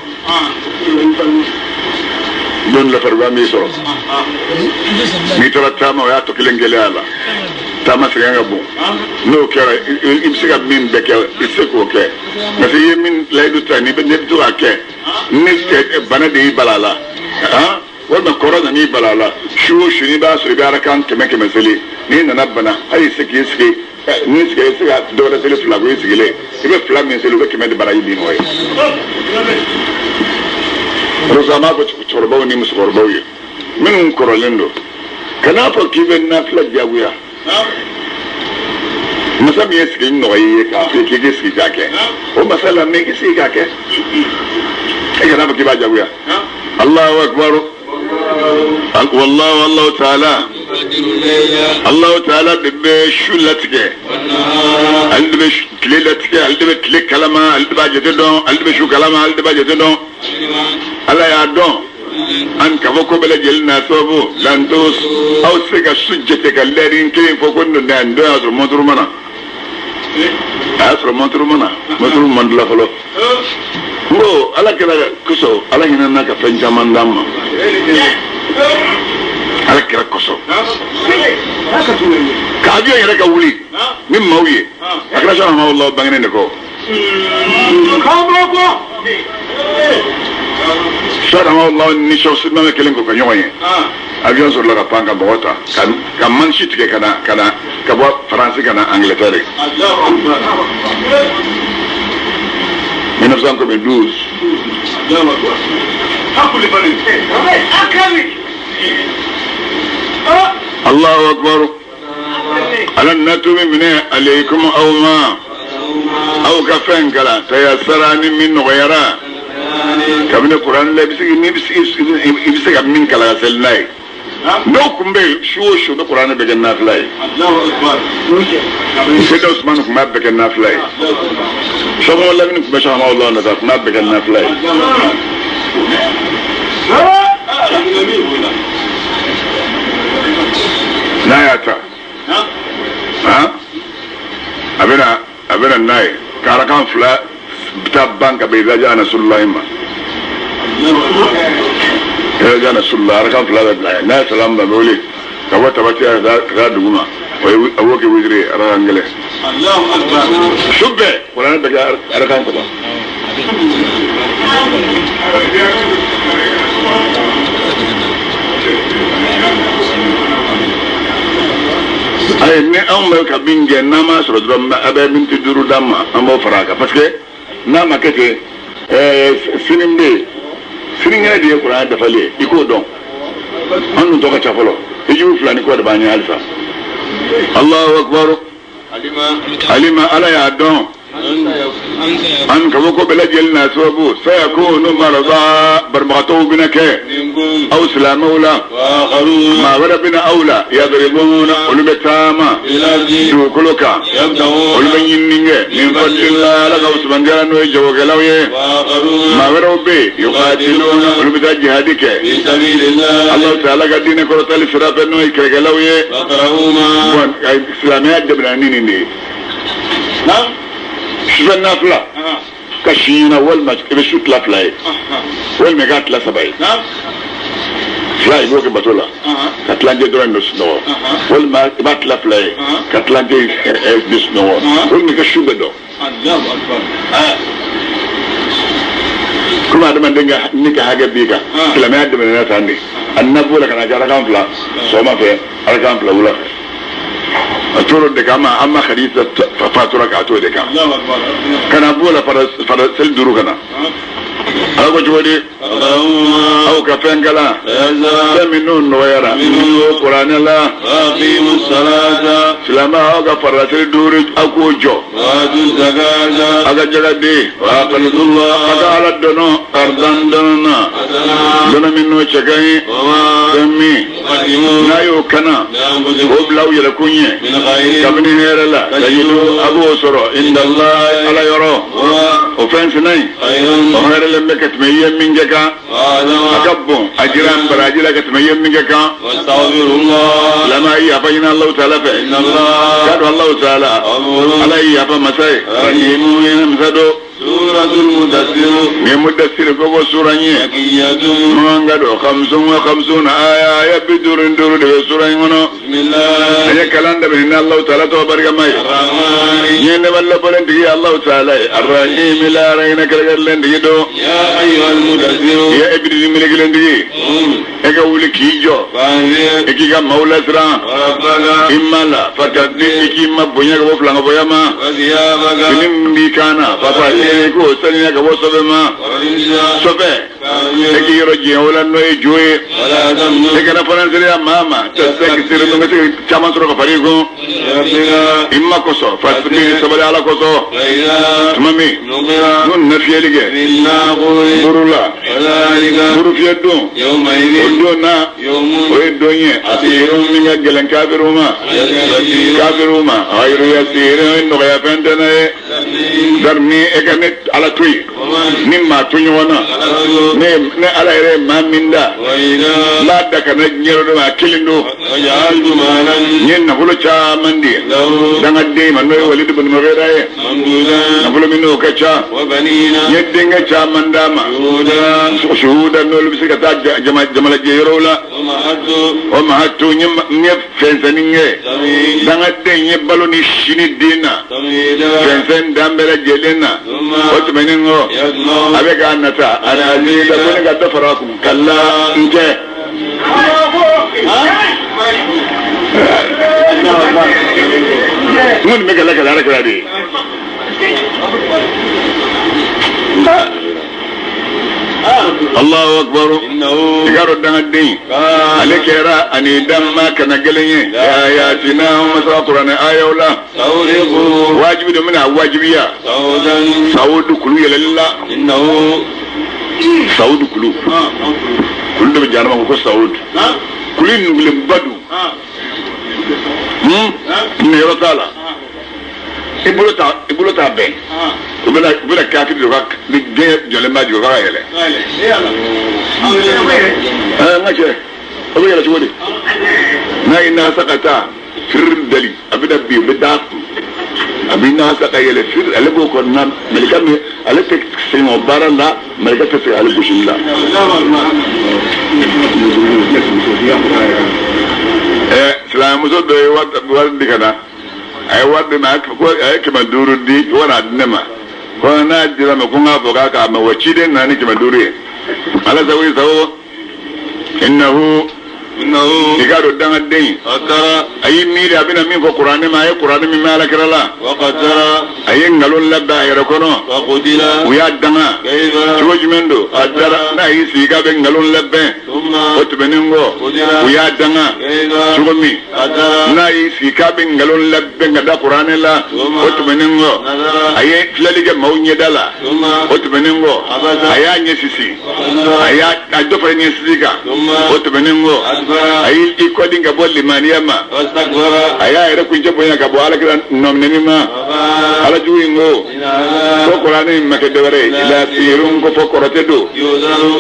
don dɔ farigan b'i sɔrɔ n'i taara taama o y'a tɔ kelen gɛlɛya la taama sɛgɛn ka bon n'o kɛra i bɛ se ka min bɛɛ kɛ i tɛ se k'o kɛ parce que i ye min layidu ta n'i bɛ to k'a kɛ ni bana de y'i bala a la walima kɔrɔ nan'i bala a la su o su n'i b'a sɔrɔ i bɛ arakan kɛmɛ kɛmɛ seli n'i nana bana hali i se k'i sigi n'i sigi i se ka dɔ wɛrɛ seli fila ko i sigilen i bɛ fila min seli u bɛ kɛmɛ de baraji d'i ma o ye. O an b'a fɔ cɛkɔrɔbaw ni musokɔrɔbaw ye minnu kɔrɔlen don kan'a fɔ k'i bɛ nafila diyagoya masa min ye sigi nɔgɔya i ye k'a fɔ k'i k'i sigi k'a kɛ o masa la mɛ k'i sigi k'a kɛ e kana fɔ k'i b'a diyagoya. Allahu akbar wallahu Allahu ta'ala Allahu ta'ala de bɛ su latigɛ ale de bɛ tile latigɛ ale de bɛ tile kalama ale de b'a jate dɔn ale de bɛ su kalama ale de b'a jate dɔn Ala y'a dɔn an k'a fɔ ko bɛɛ lajɛlen n'a sababu lanto aw tɛ se ka su jate ka lɛri kelen fɔ ko nin don y'a sɔrɔ mɔnturu ma na a y'a sɔrɔ mɔnturu ma na mɔnturu man dilan fɔlɔ n ko Ala kɛra kosɔn Ala hinɛna ka fɛn caman d'an ma Ala kɛra kosɔn ka avion yɛrɛ ka wuli ni maaw ye a kɛra sɔn ma Allahu bangenen de kɔ sɔrɔ ni sɔ kelen ko ka ɲɔgɔn ye avion sɔrɔla ka pan ka mɔgɔ ta ka mansi tigɛ ka na ka na ka bɔ Faransi ka na Angleterre 1912 Allahu akbar ala natumi minɛ alaykum aw ma aw ka fɛn kalan tayasara ni min nɔgɔyara kabini kuran la i bɛ se ka min kalan ka seli n'a ye n'o tun bɛ yen su o su bɛ kuranɛ bɛ kɛ nafila ye Seyidina Usumani tun b'a bɛɛ kɛ nafila ye Sɔgɔma Lamini tun bɛ Sɔgɔma Alahu nɔfɛ a tun b'a bɛɛ kɛ nafila ye n'a y'a ta a bɛna n'a ye ka arakan fila taa ban ka bɛn Ilaja Nasrulahi ma Ilaja Nasrulahi arakan fila bɛ bila yen n'a ye salamu bila wele ka bɔ Tabati ka taa dugu ma a b'o kɛ witiri ye arakan kelen su bɛɛ kuranɛ bɛ kɛ arakan saba. Ayi ni anw bɛ ka min kɛ n'an m'a sɔrɔ dɔrɔn a bɛ miniti duuru d'an ma an b'o fara a kan parce que n'a ma kɛ ten sini bɛ yen sinikɛnɛ de ye kuranɛ dafali ye i k'o dɔn an dun tɔ ka ca fɔlɔ hijibu fila ni kɔ de b'an ɲɛ halisa. Allahu akbar alima Ala y'a dɔn an ka fɔ ko bɛɛ lajɛlen n'a sababu sayakunu marada banabagatɔw bɛna kɛ aw silamɛw la maa wɛrɛ bɛna aw la yadribuna olu bɛ taama dugukolo kan olu bɛ ɲinini kɛ min fadlillah Ala ka usumandiyara n'o ye jagokɛlaw ye maa wɛrɛw bɛ yen yuqatiluna olu bɛ taa jihadi kɛ Alahu taala ka diinɛ kɔrɔtali sira fɛ n'o ye kɛlɛkɛlaw ye silamɛya dɛmɛna ni nin de ye. Sufɛ nafila ka si ɲɛna walima i bɛ su tila fila ye walima i k'a tila saba ye fila i b'o kɛ bato la ka tilancɛ dɔrɔn bɛ sunɔgɔ walima i b'a tila fila ye ka tilancɛ bɛ sunɔgɔ walima i ka su bɛ dɔn komi adamaden ka ni ka hakɛ b'i kan silamɛya dɛmɛna tan de a nana b'o la ka na kɛ arakan fila sɔgɔma fɛ arakan fila wula fɛ a tora de kan an ma Khadija fatura k'a to de kan ka na b'o la fara seli duuru ka na Ala ko cogo di aw ka fɛn kalan fɛn min n'o nɔgɔyara o kuranɛ la silamɛ aw ka farilasiri duuru aw k'o jɔ aw ka jaga di aw ka ala dɔnɔ karidan dɔnɔ na dɔnɔ min n'o cɛ ka ɲi fɛn min n'a y'o kana k'o bila aw yɛrɛkun ɲɛ kabini hɛrɛ la tajidu a b'o sɔrɔ indala ala yɔrɔ o fɛn sina in o hɛrɛlen bɛ ka tɛmɛ i ye min kɛ kan a ka bon a jira n baraji la ka tɛmɛ i ye min kɛ kan silamɛ a ye yafa ɲini Alahu taala fɛ k'a dɔn Alahu taala ala ye yafa masa ye rahimu hinɛ masa don. Ni mudassir ko ko sura ɲɛ manga do khamsun wa khamsuna aya aya 55 de bɛ sura in kɔnɔ an ye kalan daminɛ ni Alahu taala tɔgɔ barikama ye n ye ne bala bɔlen tigi Alahu taala ye arahimi lahara hinɛ kɛrɛnkɛrɛnlen tigi don ya ebiri melekelen tigi e ka wuli k'i jɔ e k'i ka maaw lasiran i ma la fakabir i k'i ma bonya ka bɔ filankafoya ma fini min b'i kan na fafa e k'o saniya ka bɔ sɔbɛ ma sɔbɛ e k'i yɔrɔ janya o la n'o ye jo ye e kana fana maa ma tastakisir min ka se ka caman sɔrɔ ka far'i kun i ma kosɔn fasibiri sabali ala kosɔn tuma min n'u nana fiyɛli kɛ buru la buru fiyɛ don o don na o ye don ye asirun min ka gɛlɛn kafiriw ma kafiriw ma ayiru yasirin o ye nɔgɔya fɛn tɛ n'a ye darni e ka ne ala to yen ni maa to ɲɔgɔn na ne ala yɛrɛ ye maa min da n b'a da ka na diɲɛ dɔ ma a kelen don n ye nafolo caman di dangaden ma n'o ye Walid ibn Mughira ye nafolo min n'o ka ca n ye denkɛ caman d'a ma suhuda n'olu bɛ se ka taa jamalajɛ yɔrɔw la o ma to n ye fɛnsɛnnin kɛ dangaden n ye balo ni sini den na fɛnsɛn dan bɛɛ lajɛlen na o tɛmɛnen kɔ a bɛ k'a nata a na ko ne ka dɔ fara a kun kala n tɛ n kɔni bɛ ka lakale ala kɛra de ye Allahu akbar i k'a dɔn dangaden ale kɛra ani danma kana gɛlɛn ye ayatina masa kuranɛ ayaw la wajibi don bɛna wajibiya sawudu kulu yɛlɛli la sawudu kulu kulu dɔ bɛ jahanama ko sawudu kulu nugulenba don niyɔrɔ t'a la i bolo t'a bɛn u bɛna kafiri don ka ni den jɔlen b'a jigin o ka yɛlɛ n ka cɛ o bɛ yɛlɛ cogo di n'a ye nasa ka taa firi dali a bɛna bin o bɛ d'a kun a bɛ nasa ka yɛlɛ firi ale b'o kɔnɔna malika min ale tɛ sɛgɛn o baara la malika tɛ sɛgɛn ale gosili la. Silamɛmuso dɔ ye wari di ka na a ye wari di ma a ye 500 di fo ka n'a di ne ma ko n'a dira ma ko n k'a fɔ k'a k'a ma wa ciden nana ni 500 ye ala sago i sago innahu i k'a dɔn dangaden a y'i miiri a bɛna min fɔ kuranɛ ma a ye kuranɛ min mɛn ala kira la a ye nkalon labɛn a yɛrɛ kɔnɔ u y'a danga cogo jumɛn don a dara n'a y'i sigi k'a bɛ nkalon labɛn o tɛmɛnen kɔ u y'a danga cogo min n'a y'i sigi k'a bɛ nkalon labɛn ka da kuranɛ la o tɛmɛnen kɔ a ye filɛli kɛ maaw ɲɛda la o tɛmɛnen kɔ a y'a ɲɛ sisi a y'a a dɔ fara ɲɛ sisi kan o tɛmɛnen kɔ a y'i kɔdin ka bɔ limaniya ma a y'a yɛrɛ kuncɛ bonya ka bɔ ala kira nɔminɛni ma ala jugu in ko ko kuranɛ in ma kɛ dɔwɛrɛ ye ila sirun ko fɔ kɔrɔtɛ don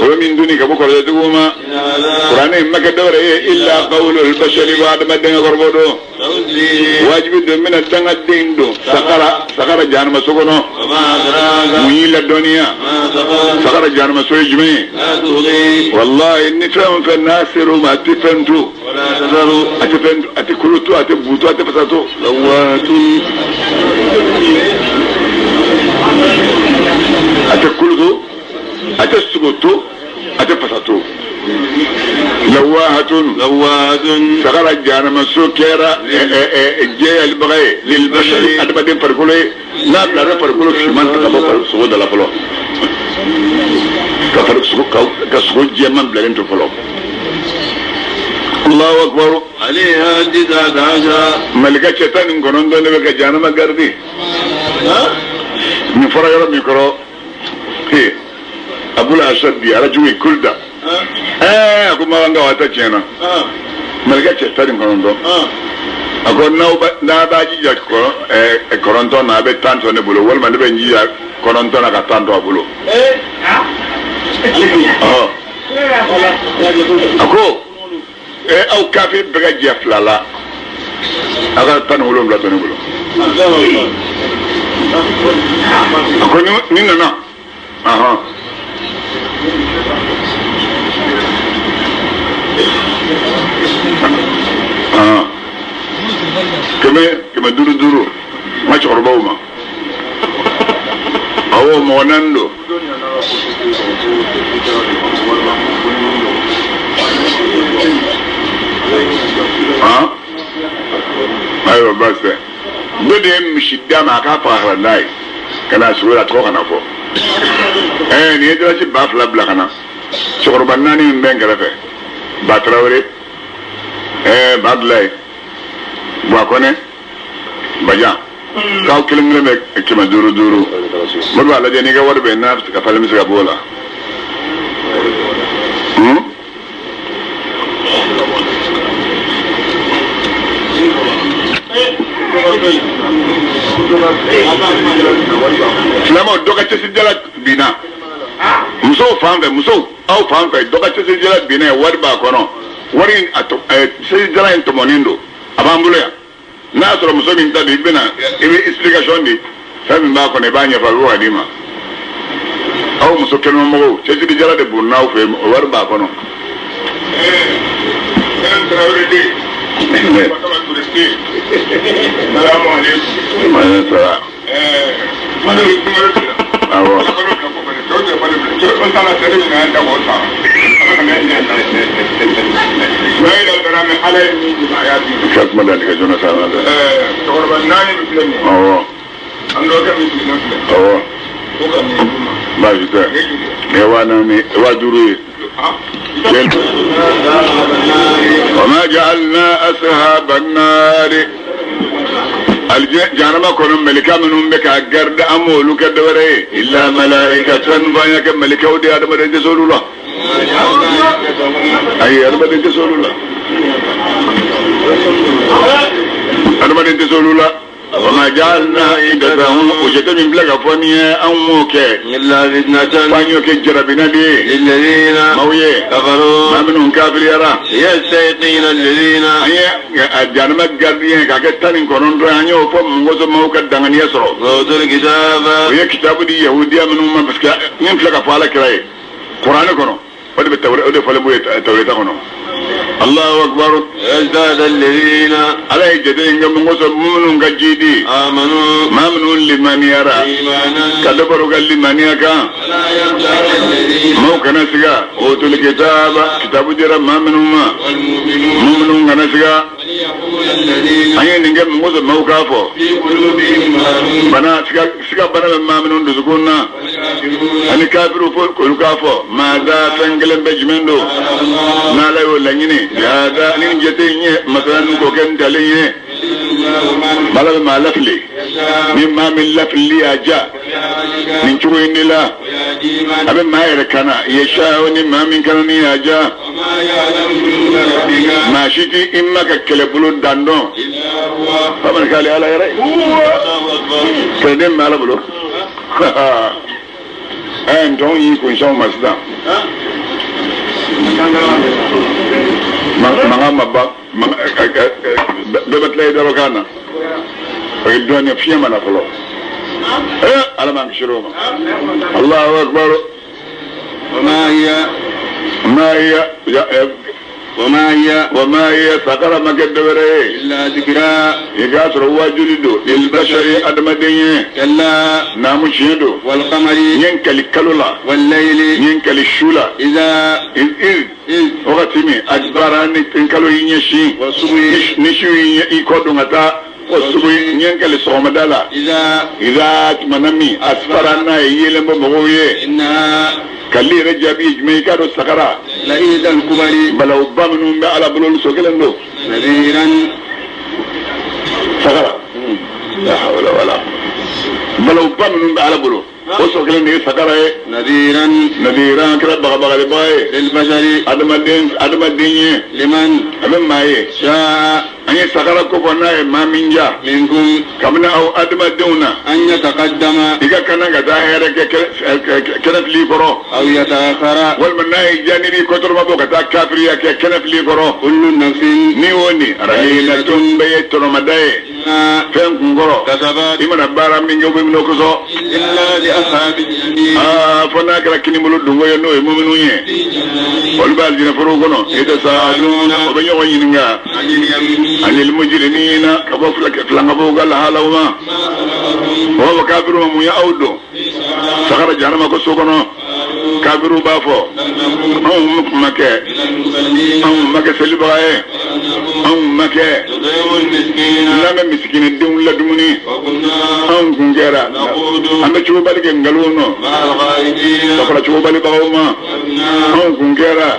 o bɛ min duni ka bɔ kɔrɔtɛtigiw ma kuranɛ in ma kɛ dɔwɛrɛ ye illa qawlul bashari ko adamaden ka kɔrɔfɔ don wajibi don n bɛna dangaden don sakara jahanama so kɔnɔ mun y'i ladɔnniya sakara jahanama so ye jumɛn ye walahi ni fɛn o fɛn n'a ser'o ma a tɛ fɛn to a tɛ fɛn a tɛ kolo to a tɛ bu to a tɛ fasa to a tɛ kolo to a tɛ sogo to a tɛ fasa to lawahatun sagara jahanama so kɛra jɛyalibaga ye lilbashari adamaden farikolo ye n'a bilara farikolo finman ta ka bɔ sogo da la fɔlɔ. Ka fari sogo ka sogo jɛman bilalen to fɔlɔ. Allahu akbar. عليها 19. Malika cɛ 19 de bɛ ka jahanama garidi. Nin fɔra yɔrɔ min kɔrɔ, ee Abul Asad bi ala jugu ye kulda. Ɛɛ a ko ma n ka wa ta tiɲɛna. Malika cɛ 19. A ko n'aw ba n'a b'a jija 9 na a bɛ 10 to ne bolo walima ne bɛ n jija 9 na ka 10 to a bolo. A ko aw kafe bɛɛ ka jɛ 2 la a ka 17 to ne bolo. A ko ni nana. Kɛmɛ duuru n ka cɛkɔrɔbaw ma. Awɔ mɔgɔ 4 don. Ayiwa baasi tɛ. Dɔ de ye misi d'a ma a k'a faga ka na n'a ye ka na sogo la tɔgɔ kana fɔ. Nin ye dalasi 2000 bila ka na. Cɛkɔrɔba 4 min bɛ n kɛrɛfɛ. Ba Tarawele, Ba Abdulayi, Buwakɔnɛ, Bajan. K'aw kelen kelen bɛ 500 500. Mori b'a lajɛ n'i ka wari bɛ n'a ka falen bɛ se ka bɔ o la. Silamɛw dɔ ka cɛsirijala binna. Musow fan fɛ, musow aw fan fɛ dɔ ka cɛsirijala binna yen, wari b'a kɔnɔ. Wari in a cɛsirijala in tɔmɔnen don, a b'an bolo yan. N'a y'a sɔrɔ muso min ta don, i bɛna i bɛ explication di fɛn min b'a kɔnɔ i b'a ɲɛfɔ a bɛ ka d'i ma. Aw muso kɛnɛmamɔgɔw cɛsirijala de bonna aw fɛ yen, wari b'a kɔnɔ. Awɔ. Ka kuma dantigɛ joona sa. Cɛkɔrɔba 4 bɛ filɛ nin ye. Awɔ. An dɔgɔkɛ min sigilen filɛ. Awɔ. Ko ka nin d'u ma. Baasi tɛ. Nin ye 4000 5000 ye. وما جعلنا أصحاب النار جهنم كونوا ملكا منهم بك أجرد أمولو كدوري إلا ملائكة فانيك ملكة ودي آدم رجسول الله. أي آدم رجسول الله. آدم رجسول الله. وما جعلنا عدتهم وجدت من بلغ فانيا أموك إلا فتنة فانيوك جربنا دي للذين مويه كفروا ما منهم كافر يرى يستيقين الذين جانما قربين كاكتان كونون رانيو وفم وزو موكا دغن يسرو أوتوا الكتاب ويا كتاب دي يهودية منهم ما بس من فلك فعلا كراي قرآن كونو ودي بالتوراة ودي فلبو التوراة كونو. الله أكبر. ازداد الذين على جدين من وصل من جدي آمنوا ما منون لمن يرى إيمانا كدبروا قال لمن يكا ولا يرتاب الذين مو كنسيا أوتوا الكتاب كتاب جرى ما منهما والمؤمنون مؤمنون كنسيا وليقول الذين أي نجم من وصل مو كافو في قلوبهم مرض بنا سكا سكا بنا ما منون دسكونا والكافرون أني كافروا فوق كل كافو ماذا فنجلم بجمندو نالا ولا نيني هذا نين مثلا كوكن تالي بلا ما لفلي مما من لفلي أجا من شو إني لا أبي ما يركنا يشاء ما من كان أجا ما شتي إما ككلبلو داندو فمن قال على يرى كلم ما لبلو أنتم يكون شو مسدا mangan ma ba bɛɛ bɛ tila i dɔrɔn kan na o ye dɔɔnin fiɲɛ ma na fɔlɔ ala m'an kisi o ma. Allahu akbar. Ma hiya وما هي سقر ما كدبره إلا ذكرى يكاسر واجري دو للبشر أدمدين كلا نامو شيدو والقمر ينكلي كلولا والليل ينكلي شولا إذا إذ وقتمي أجبراني تنكلو ينشي والصبح نشو يكودو غتا Ko sugu ɲɛ kɛlɛ sɔgɔmada la iza tuma na min asfara n'a ye yeelen bɔ mɔgɔw ye kali yɛrɛ jaabi ye jumɛn i k'a dɔn sagara balawba minnu bɛ ala bolo olu so kelen don sagara la hawla wala balawba minnu bɛ ala bolo o so kelen de ye sagara ye nadiran kɛra bagabagalibaga ye adamaden ye a bɛ maa ye an ye sagara ko fɔ n'a ye maa min ja kabini aw adamadenw na i ka kana ka taa hɛrɛ kɛ kɛnɛfili kɔrɔ walima n'a ye ja n'i b'i kɔtɔrɔma bɔ ka taa kafiriya kɛ kɛnɛfili kɔrɔ ni o ni rahinatun bɛɛ ye tɔnɔmada ye fɛn kun kɔrɔ i mana baara min kɛ o bɛ minɛ o kosɔn fo n'a kɛra kinibolo dongo ye n'o ye muminu ye olu bɛ alijinɛ forow kɔnɔ e tɛ sa o bɛ ɲɔgɔn ɲininka anil mujrimina ka bɔ filankafow ka lahalaw ma o b'a fɔ kafiru ma mun ye aw don sagara jahanama ko so kɔnɔ kafiru b'a fɔ anw ma kɛ anw ma kɛ selibaga ye anw ma kɛ n'an bɛ misikinidenw ladumuni anw kun kɛra an bɛ cogobali kɛ nkalon nɔ ka fara cogobalibagaw ma anw kun kɛra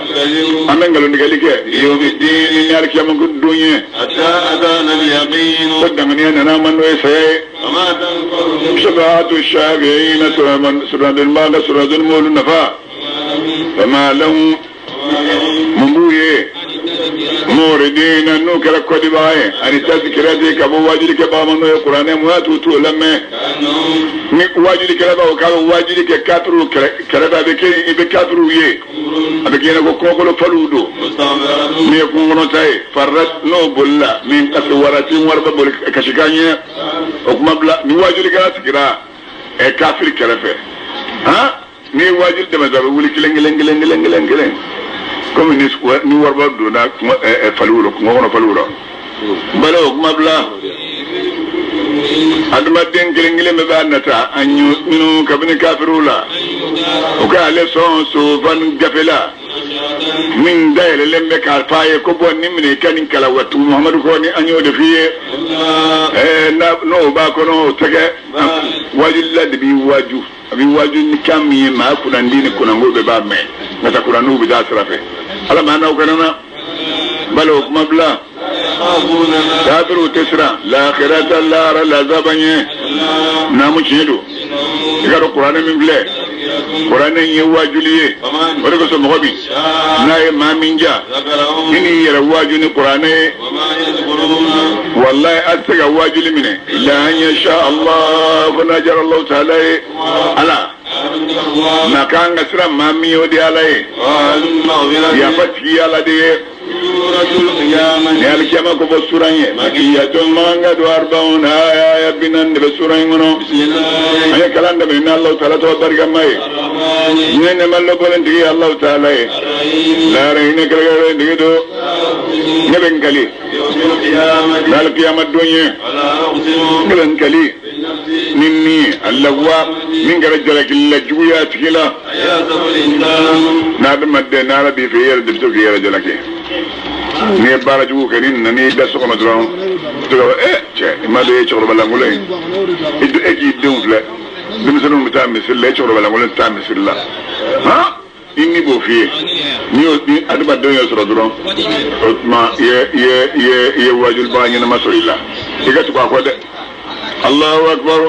an bɛ nkalontigɛli kɛ yomidini ni alikiyama ko don ye ko danganiya nana an ma n'o ye saya ye shafaatu shafiina suradun b'a ka suradun m'olu nafa fama lahum mun b'u ye muridina n'u kɛra kɔdibaga ye ani tazkirati ka bɔ waajulikɛbaga ma n'o ye kuranɛ mun y'a t'u t'o lamɛn ni waajulikɛla b'a fɔ k'a bɛ waajuli kɛ kafiriw kɛrɛfɛ a bɛ kɛ i bɛ kafiriw ye a bɛ k'i ɲɛna ko kɔkolo faliw don min ye kungo kɔnɔta ye farila n'o bolila min kasi warati wariba boli kasikan ɲɛ o kuma bila ni waajulikɛla sigira ɛ kafiri kɛrɛfɛ han ni waajuli dɛmɛ a bɛ wuli kelen kelen kelen kelen kelen kelen komi ni wariba donna faliw rɔ kungo kɔnɔ faliw rɔ bala o kuma bila adamaden kelen kelen bɛɛ b'a nata an minnu kabini kafiriw la o ka ale sɔn sofan gafe la min dayɛlɛlen bɛ k'a f'a ye ko bɔ nin minɛ i ka nin kalan wa tugu Muhamadu kɔ ni an y'o de f'i ye n'o b'a kɔnɔ o tɛ kɛ waajulila de b'i waaju a b'i waaju ni kan min ye maa kunnandi ni kunnango bɛɛ b'a mɛn nka ta kuranniw bɛ taa sira fɛ ala maa n'aw kana na bala o kuma bila kafiriw tɛ siran lahirata lahara lazaba ɲɛ naamu tiɲɛ don i ka dɔn kuranɛ min filɛ kuranɛ in ye waajuli ye o de kosɔn mɔgɔ min n'a ye maa min ja ni n'i yɛrɛ waaju ni kuranɛ ye walayi a tɛ se ka waajuli minɛ illa an yasha Allah fo n'a jara Allahu taala ye ala na kan ka siran maa min ye o de ye ala ye yafa tigi ye ala de ye ni alikiyama ko bɔ suran ye makiyatun manga do arbaun aya binan de bɛ suran in kɔnɔ an ye kalan daminɛ ni Alahu taala tɔgɔ barikama ye ne nɛma lɔbɔlen tigi ye Alahu taala ye lahara hinɛ kɛrɛnkɛrɛnnen tigi don ne bɛ n kali ni alikiyama don ye ne bɛ n kali ni min ye alawa min kɛra jalakili la juguya tigi la n'adamaden n'ala b'i fɛ i yɛrɛ de bɛ se k'i yɛrɛ jalaki n'i ye baara jugu kɛ n'i nana n'i da so kɔnɔ dɔrɔn i bɛ cɛ i ma dɔn e ye cɛkɔrɔba lankolon ye e k'i denw filɛ denmisɛnninw bɛ taa misiri la e cɛkɔrɔba lankolon tɛ taa misiri la han i ni b'o f'i ye n'i y'o ni adamadenw y'o sɔrɔ dɔrɔn o tuma i ye waajulibaga ɲɛnama sɔrɔ i la i ka tugu a kɔ dɛ. Allahu akbar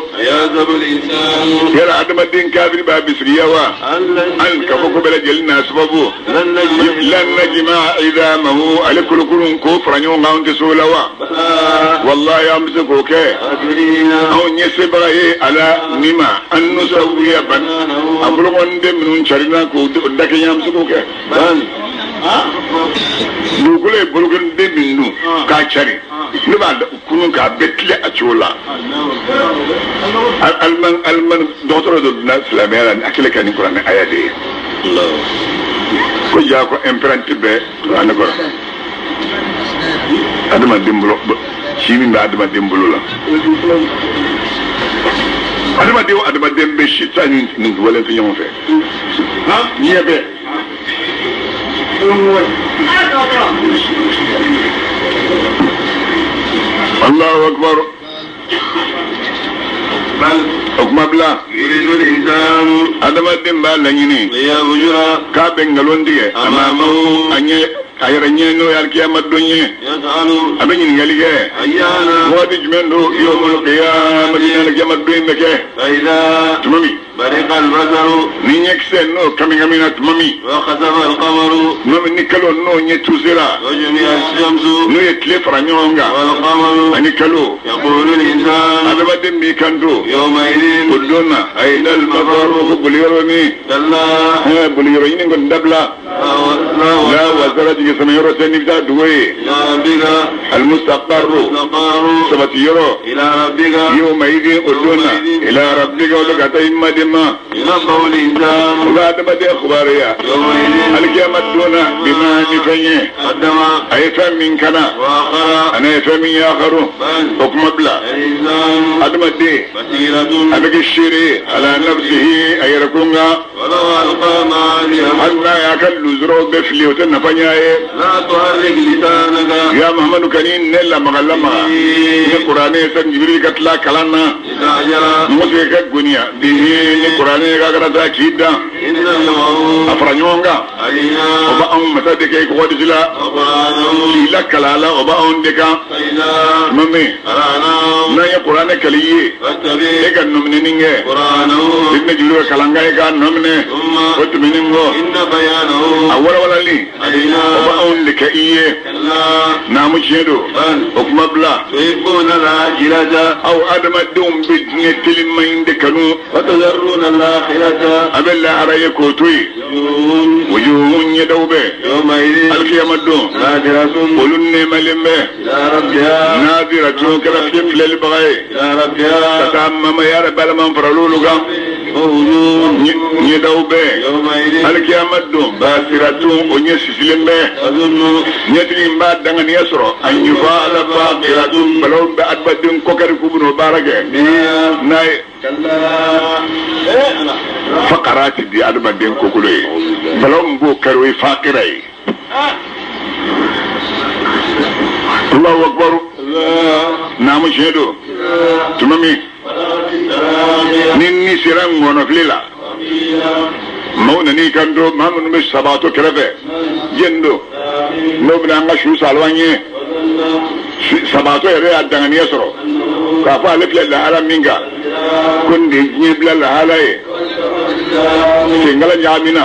yala adamaden kafiri b'a bisigiya wa an ka fɔ ko bɛɛ lajɛlen n'a sababu lan najma idamahu ale kolokolon k'o fara ɲɔgɔn kan anw tɛ se o la wa walahi an bɛ se k'o kɛ anw ɲɛ sebaga ye ala ni ma an nusawiya ban a bolokɔniden minnu carinna k'o dakɛɲɛ an bɛ se k'o kɛ dugukolo ye bolokɔniden min dun k'a cari ne b'a kunun k'a bɛɛ tile a cogo la aliman dɔgɔtɔrɔ dɔ donna silamɛya la a kɛlen ka nin kuranɛ aya de ye ko jaa ko empreinte bɛ kuranɛ kɔrɔ adamaden bolo si min bɛ adamaden bolo la adamaden o adamaden bɛ si ta ni nin wale tɛ ɲɔgɔn fɛ ɲɛ bɛɛ Allahu akbar. O kuma bila. Adamaden b'a laɲini k'a bɛ nkalon tigɛ a ɲɛ a yɛrɛ ɲɛ n'o ye alikiyama don ye. A bɛ ɲininkali kɛ waati jumɛn don yawmul qiyamati alikiyama don in bɛ kɛ tuma min ni ɲɛkisɛ n'o kami kami na tuma min tuma min ni kalo n'o ɲɛ tusera n'o ye tile fara ɲɔgɔn kan ani kalo adamaden b'i kanto o don na ayina al-mafaru ko boliyɔrɔ min boliyɔrɔ ɲini kɔni dabila la wazara jigi sama yɔrɔ tɛ n'i bɛ taa dugu ye al-mustaqarru sabati yɔrɔ yawma idin o don na ila rabbika olu ka taa i maden ma o bɛ adamaden kibaruya alikiyama don na bima ni fɛn ye a ye fɛn min kana ani a ye fɛn min yakaru o kuma bila adamaden a bɛ kɛ seere ye ala nafsihi a yɛrɛ kun kan hali n'a y'a ka luzuraw bɛɛ fili o tɛ nafa ɲɛ a ye. Ya Muhammadu ka ni ne lamaga lamaga ni kuranɛ ye sani Jibirili ka tila kalan na mɔgɔ tɛ ka goniya bihi ni kuranɛ ye k'a kana taa k'i dan a fara ɲɔgɔn kan o b'anw masa de kɛ i kɔgɔ disi la k'i lakala a la o b'anw de kan tuma min n'an ye kuranɛ kali i ye e ka nɔminɛni kɛ i bɛna Jibirili ka kalankan ye k'a nɔminɛ o tɛmɛnen kɔ a walawalali o b'anw de kɛ i ye naamu tiɲɛ don o kuma bila aw adamadenw bɛ diɲɛ teliman in de kanu a bɛ lahara ye k'o to yen wujuhun ɲɛdaw bɛ alikiyama don olu nɛɛmalen bɛ nadiratun kɛra fiye filɛlibaga ye ka taa mamaya yɛrɛ baliman fara olu kan ɲɛdaw bɛ alikiyama don basiratun o ɲɛ sisilen bɛ ɲɛtigi in b'a danganiya sɔrɔ a ɲufa ala faqiratun balaw bɛ adamaden kɔkari k'u bɛn'o baara kɛ n'a ye fakara ti di adamaden kokolo ye balaw min b'o kari o ye fakira ye. Allahu akbar. Naamu tiɲɛ don tuma min ni sera ŋɔnɔfili la maaw nan'i kanto maa minnu bɛ sabaatɔ kɛrɛfɛ jɛni don n'o bɛna an ka su saliwan ye sabaatɔ yɛrɛ y'a danganiya sɔrɔ k'a fɔ ale filɛ lahala min kan ko nin de ye diɲɛ bila lahala ye senkala ɲagamina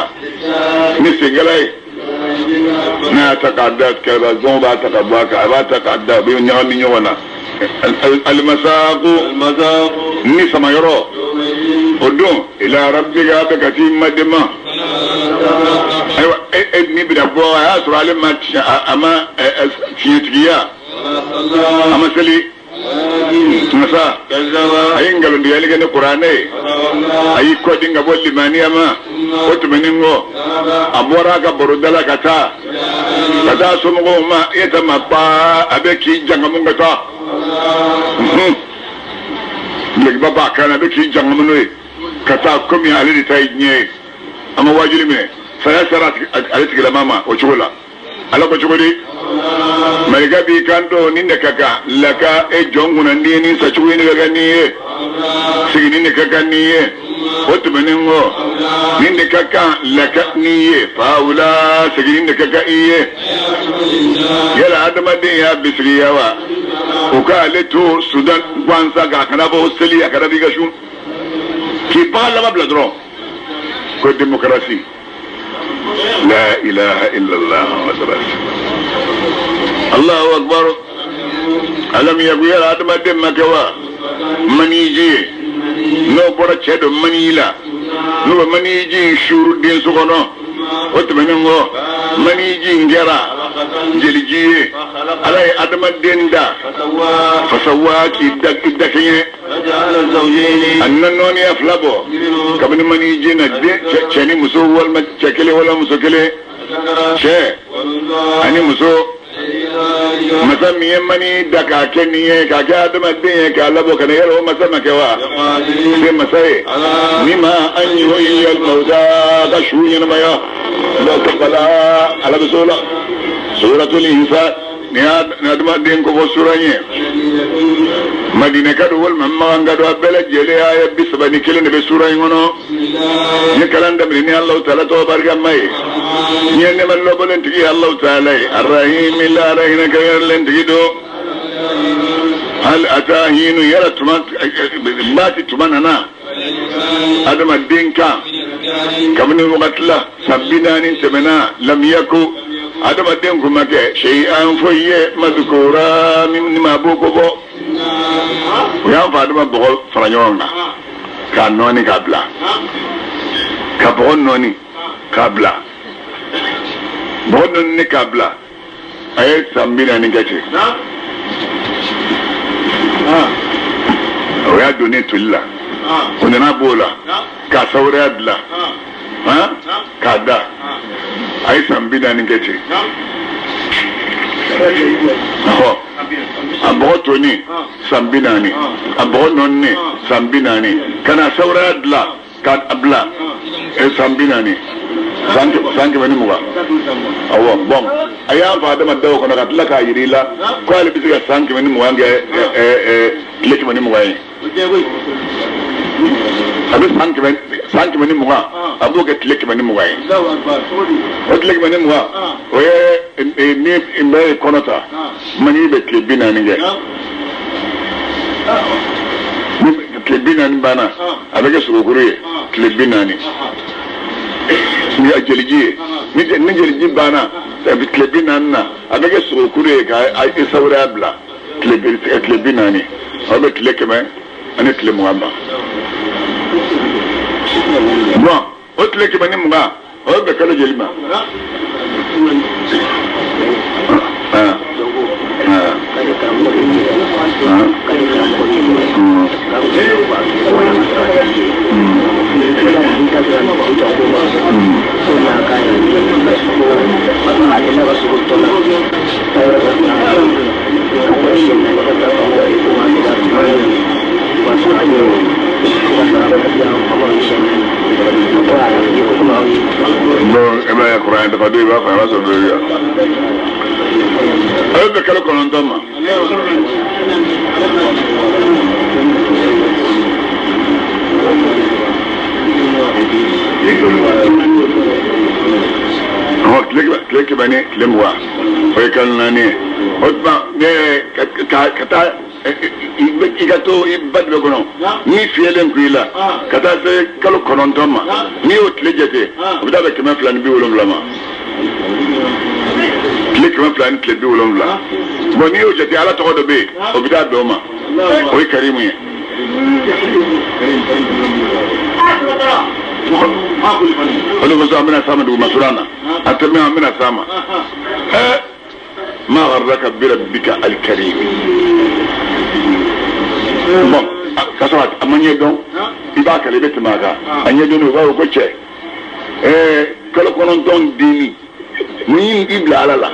ni senkala ye n'a y'a ta k'a da kɛrɛfɛ zɔn b'a ta ka bɔ a kan a b'a ta k'a da a bɛ ɲagami ɲɔgɔn na alimasaako ni samayɔrɔ o don ila rabbika bɛ ka t'i maden ma ayiwa e ni bɛna bɔ a y'a sɔrɔ ale ma a ma tiɲɛtigiya a ma seli masa a ye nkalontigɛli kɛ ni kuranɛ ye a y'i kɔdin ka bɔ limaniya ma o tɛmɛnen kɔ a bɔra a ka baroda la ka taa somɔgɔw ma e ta ma paa a bɛ k'i jangamu ka taa dulokiba b'a kan na a bɛ k'i jangamu n'o ye ka taa komi ale de ta ye diɲɛ ye a ma waajuli minɛ saya sera ale tigilama ma o cogo la ala ko cogo di malika b'i kanto nin de ka kan laka e jɔn kunnandi ye nin sacogo in de ka kan n'i ye sigini de ka kan n'i ye o tɛmɛnen kɔ nin de ka kan laka n'i ye fawula sigini de ka kan i ye yala adamaden y'a bisigiya wa o k'ale to sudan gansan k'a kana bɔ seli a kana b'i ka sun k'i bagan laban bila dɔrɔn ko demokarasi. La ilaha illallah Muhammad rasul. Allahu akbar. Alam yaku yala adamaden ma kɛ wa maniji ye n'o bɔra cɛ dɔ maniji la n'o bɛ maniji in suuru denso kɔnɔ o tɛmɛnen kɔ maniji in kɛra jeliji ye ala ye adamaden da fasawa k'i dakɛɲɛ a na nɔɔniya fila bɔ kabini maniji na den cɛ ni muso walima cɛ kelen walima muso kelen cɛ ani muso masa min ye mani da k'a kɛ nin ye k'a kɛ adamaden ye k'a labɔ ka na yala o masa ma kɛ wa se masa ye ni ma an yuhyi al-mawta ka su ɲɛnamaya la bala ala bɛ so la suratul insan. Ni adamaden ko fɔ sura ye Madina ka don walima Makan ka don a bɛɛ lajɛlen aya 31 de bɛ sura in kɔnɔ. N ye kalan daminɛ ni Alahu taala tɔgɔ barikama ye. N ye nɛɛma lɔbɔlen tigi ye Alahu taala ye. Arahimi lahara hinɛ kɛrɛnkɛrɛnlen tigi don. Hal ata hinu yala tuma waati tuma nana adamaden kan kabini wagati la san 40 tɛmɛna lam yaku adamaden kun ma kɛ shay'an foyi ye mazkura ni maa b'o ko fɔ. U y'an fa adama bɔgɔ fara ɲɔgɔn kan k'a nɔɔni k'a bila, ka bɔgɔ nɔɔni k'a bila, bɔgɔ nɔɔni k'a bila, a ye san 40 kɛ ten. O y'a donnen toli la, o nana b'o la k'a sawuraya dilan, k'a da, a ye san 40 kɛ ten. A bɔgɔ toni san 40, a bɔgɔ nɔɔni san 40, ka na sawuraya dilan k'a bila san 40, san 120. Awɔ, bɔn a y'an fa adama da o kɔnɔ ka tila k'a yir'i la ko ale bɛ se ka san 120 kɛ tile 120 ye. A bɛ san 120, a b'o kɛ tile 120 ye. O tile 120, o ye ni n bɛ kɔnɔ ta, mani bɛ tile 40 kɛ. Ni tile 40 banna, a bɛ kɛ sogokuru ye tile 40. Ni jeliji ye, ni jeliji banna, tile 40 na, a bɛ kɛ sogokuru ye ka sawuraya bila tile 40. O bɛ tile 120 ban. Bon, o tile 120, o bɛ kalo joli ma? Bon, e b'a ye kuran dafa don i b'a fɔ a b'a sɔrɔ dɔ ye. A bɛ bɛn kalo 9 ma. Tile 120, o ye kalo 4 ye. O tuma ka taa i ka to i ba de kɔnɔ ni fiyɛlen kun i la ka taa se kalo 9 ma, n'i y'o tile jate, o bɛ taa bɛn 270 ma. Tile 270. Bon, n'i y'o jate, Ala tɔgɔ dɔ bɛ yen, o bɛ taa bɛn o ma, o ye Karimu ye. O de kosɔn an bɛna s'a ma duguma suran na, a tɛmɛ an bɛna s'a ma. Ma gharraka bi rabbika al-karim. Bon, k'a sɔrɔ a ma ɲɛ dɔn, i b'a kale i bɛ tɛmɛ a kan, a ɲɛ dɔn, u b'a fɔ ko cɛ, kalo 9 denni, mun y'i bila Ala la?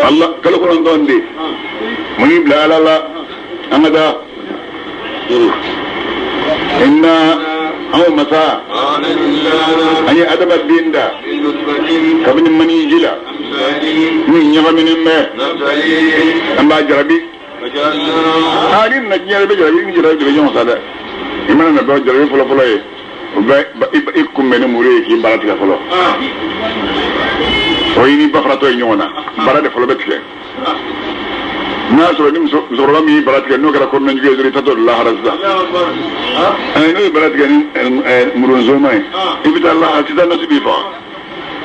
Allah, kalo 9 den, mun y'i bila Ala la? An ka taa. Inna anw masa an ye adamaden da kabini mani ji la min ɲagaminen bɛ, an b'a jarabi. Aa, ni nana diɲɛ bɛ jarabi, ni jarabi de bɛ ɲɔgɔn sa dɛ. I mana na dɔrɔn jarabi fɔlɔ-fɔlɔ ye, o bɛ i kunbɛn ni muru ye k'i baara tigɛ fɔlɔ. O y'i ni bafaratɔ ye ɲɔgɔn na, baara de fɔlɔ bɛ tigɛ. N'a y'a sɔrɔ ni musokɔrɔba min y'i bara tigɛ n'o kɛra kɔnɔna jugu ye dɔrɔn i taatɔ lahara sisan. N'o ye bara tigɛ ni murunzoma ye, i bɛ taa lahara sisan nasi b'i faga.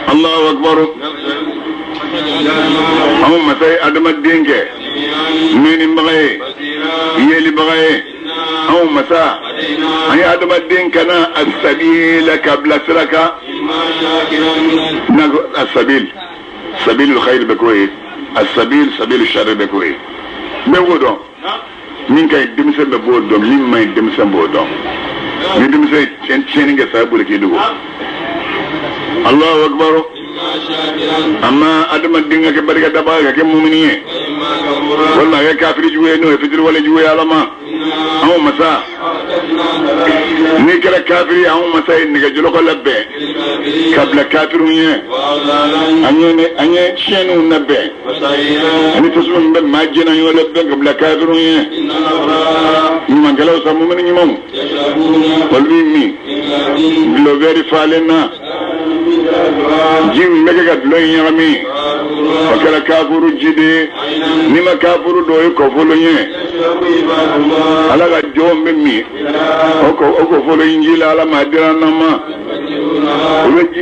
Allahu akbar. Anw masa ye adamaden kɛ mɛnnibaga ye, yelibaga ye. Anw masa an ye adamaden kana asabila ka bila sira kan. N'a ko asabil, sabilul khayr bɛ k'o ye, asabil sabilul sharri bɛ k'o ye. Bɛɛ b'o dɔn. Min ka ɲi denmisɛn bɛɛ b'o dɔn, min man ɲi denmisɛn b'o dɔn. Ni denmisɛn ye tiɲɛni kɛ, saya boli k'i dogo. Allahu akbar. Amma adamaden ka kɛ barika dabaga, ka kɛ mumini ye, walima a kɛ kafiri jugu ye, n'o ye fitiriwale jugu ye Ala ma. Anw masa, n'i kɛra kafiri ye, anw masa ye nɛgɛjɔlɔkɔ labɛn Ka bila kafiriw ɲɛ. An ye siyɛnniw labɛn ani tasuma min bɛ maa jɛnna, an y'o labɛn ka bila kafiriw ɲɛ. Ɲumankɛlaw sa, mumini ɲumanw, olu bɛ min dulɔ wɛri falen na. Ji min bɛ kɛ ka dulɔ in ɲagami, o kɛra kafuru ji de ye. N'i ma kafuru dɔn, o ye kɔfolo ye. Ala ka jɔnw bɛ min o kɔfolo in ji la. Ala ma dira an ma, o bɛ ji.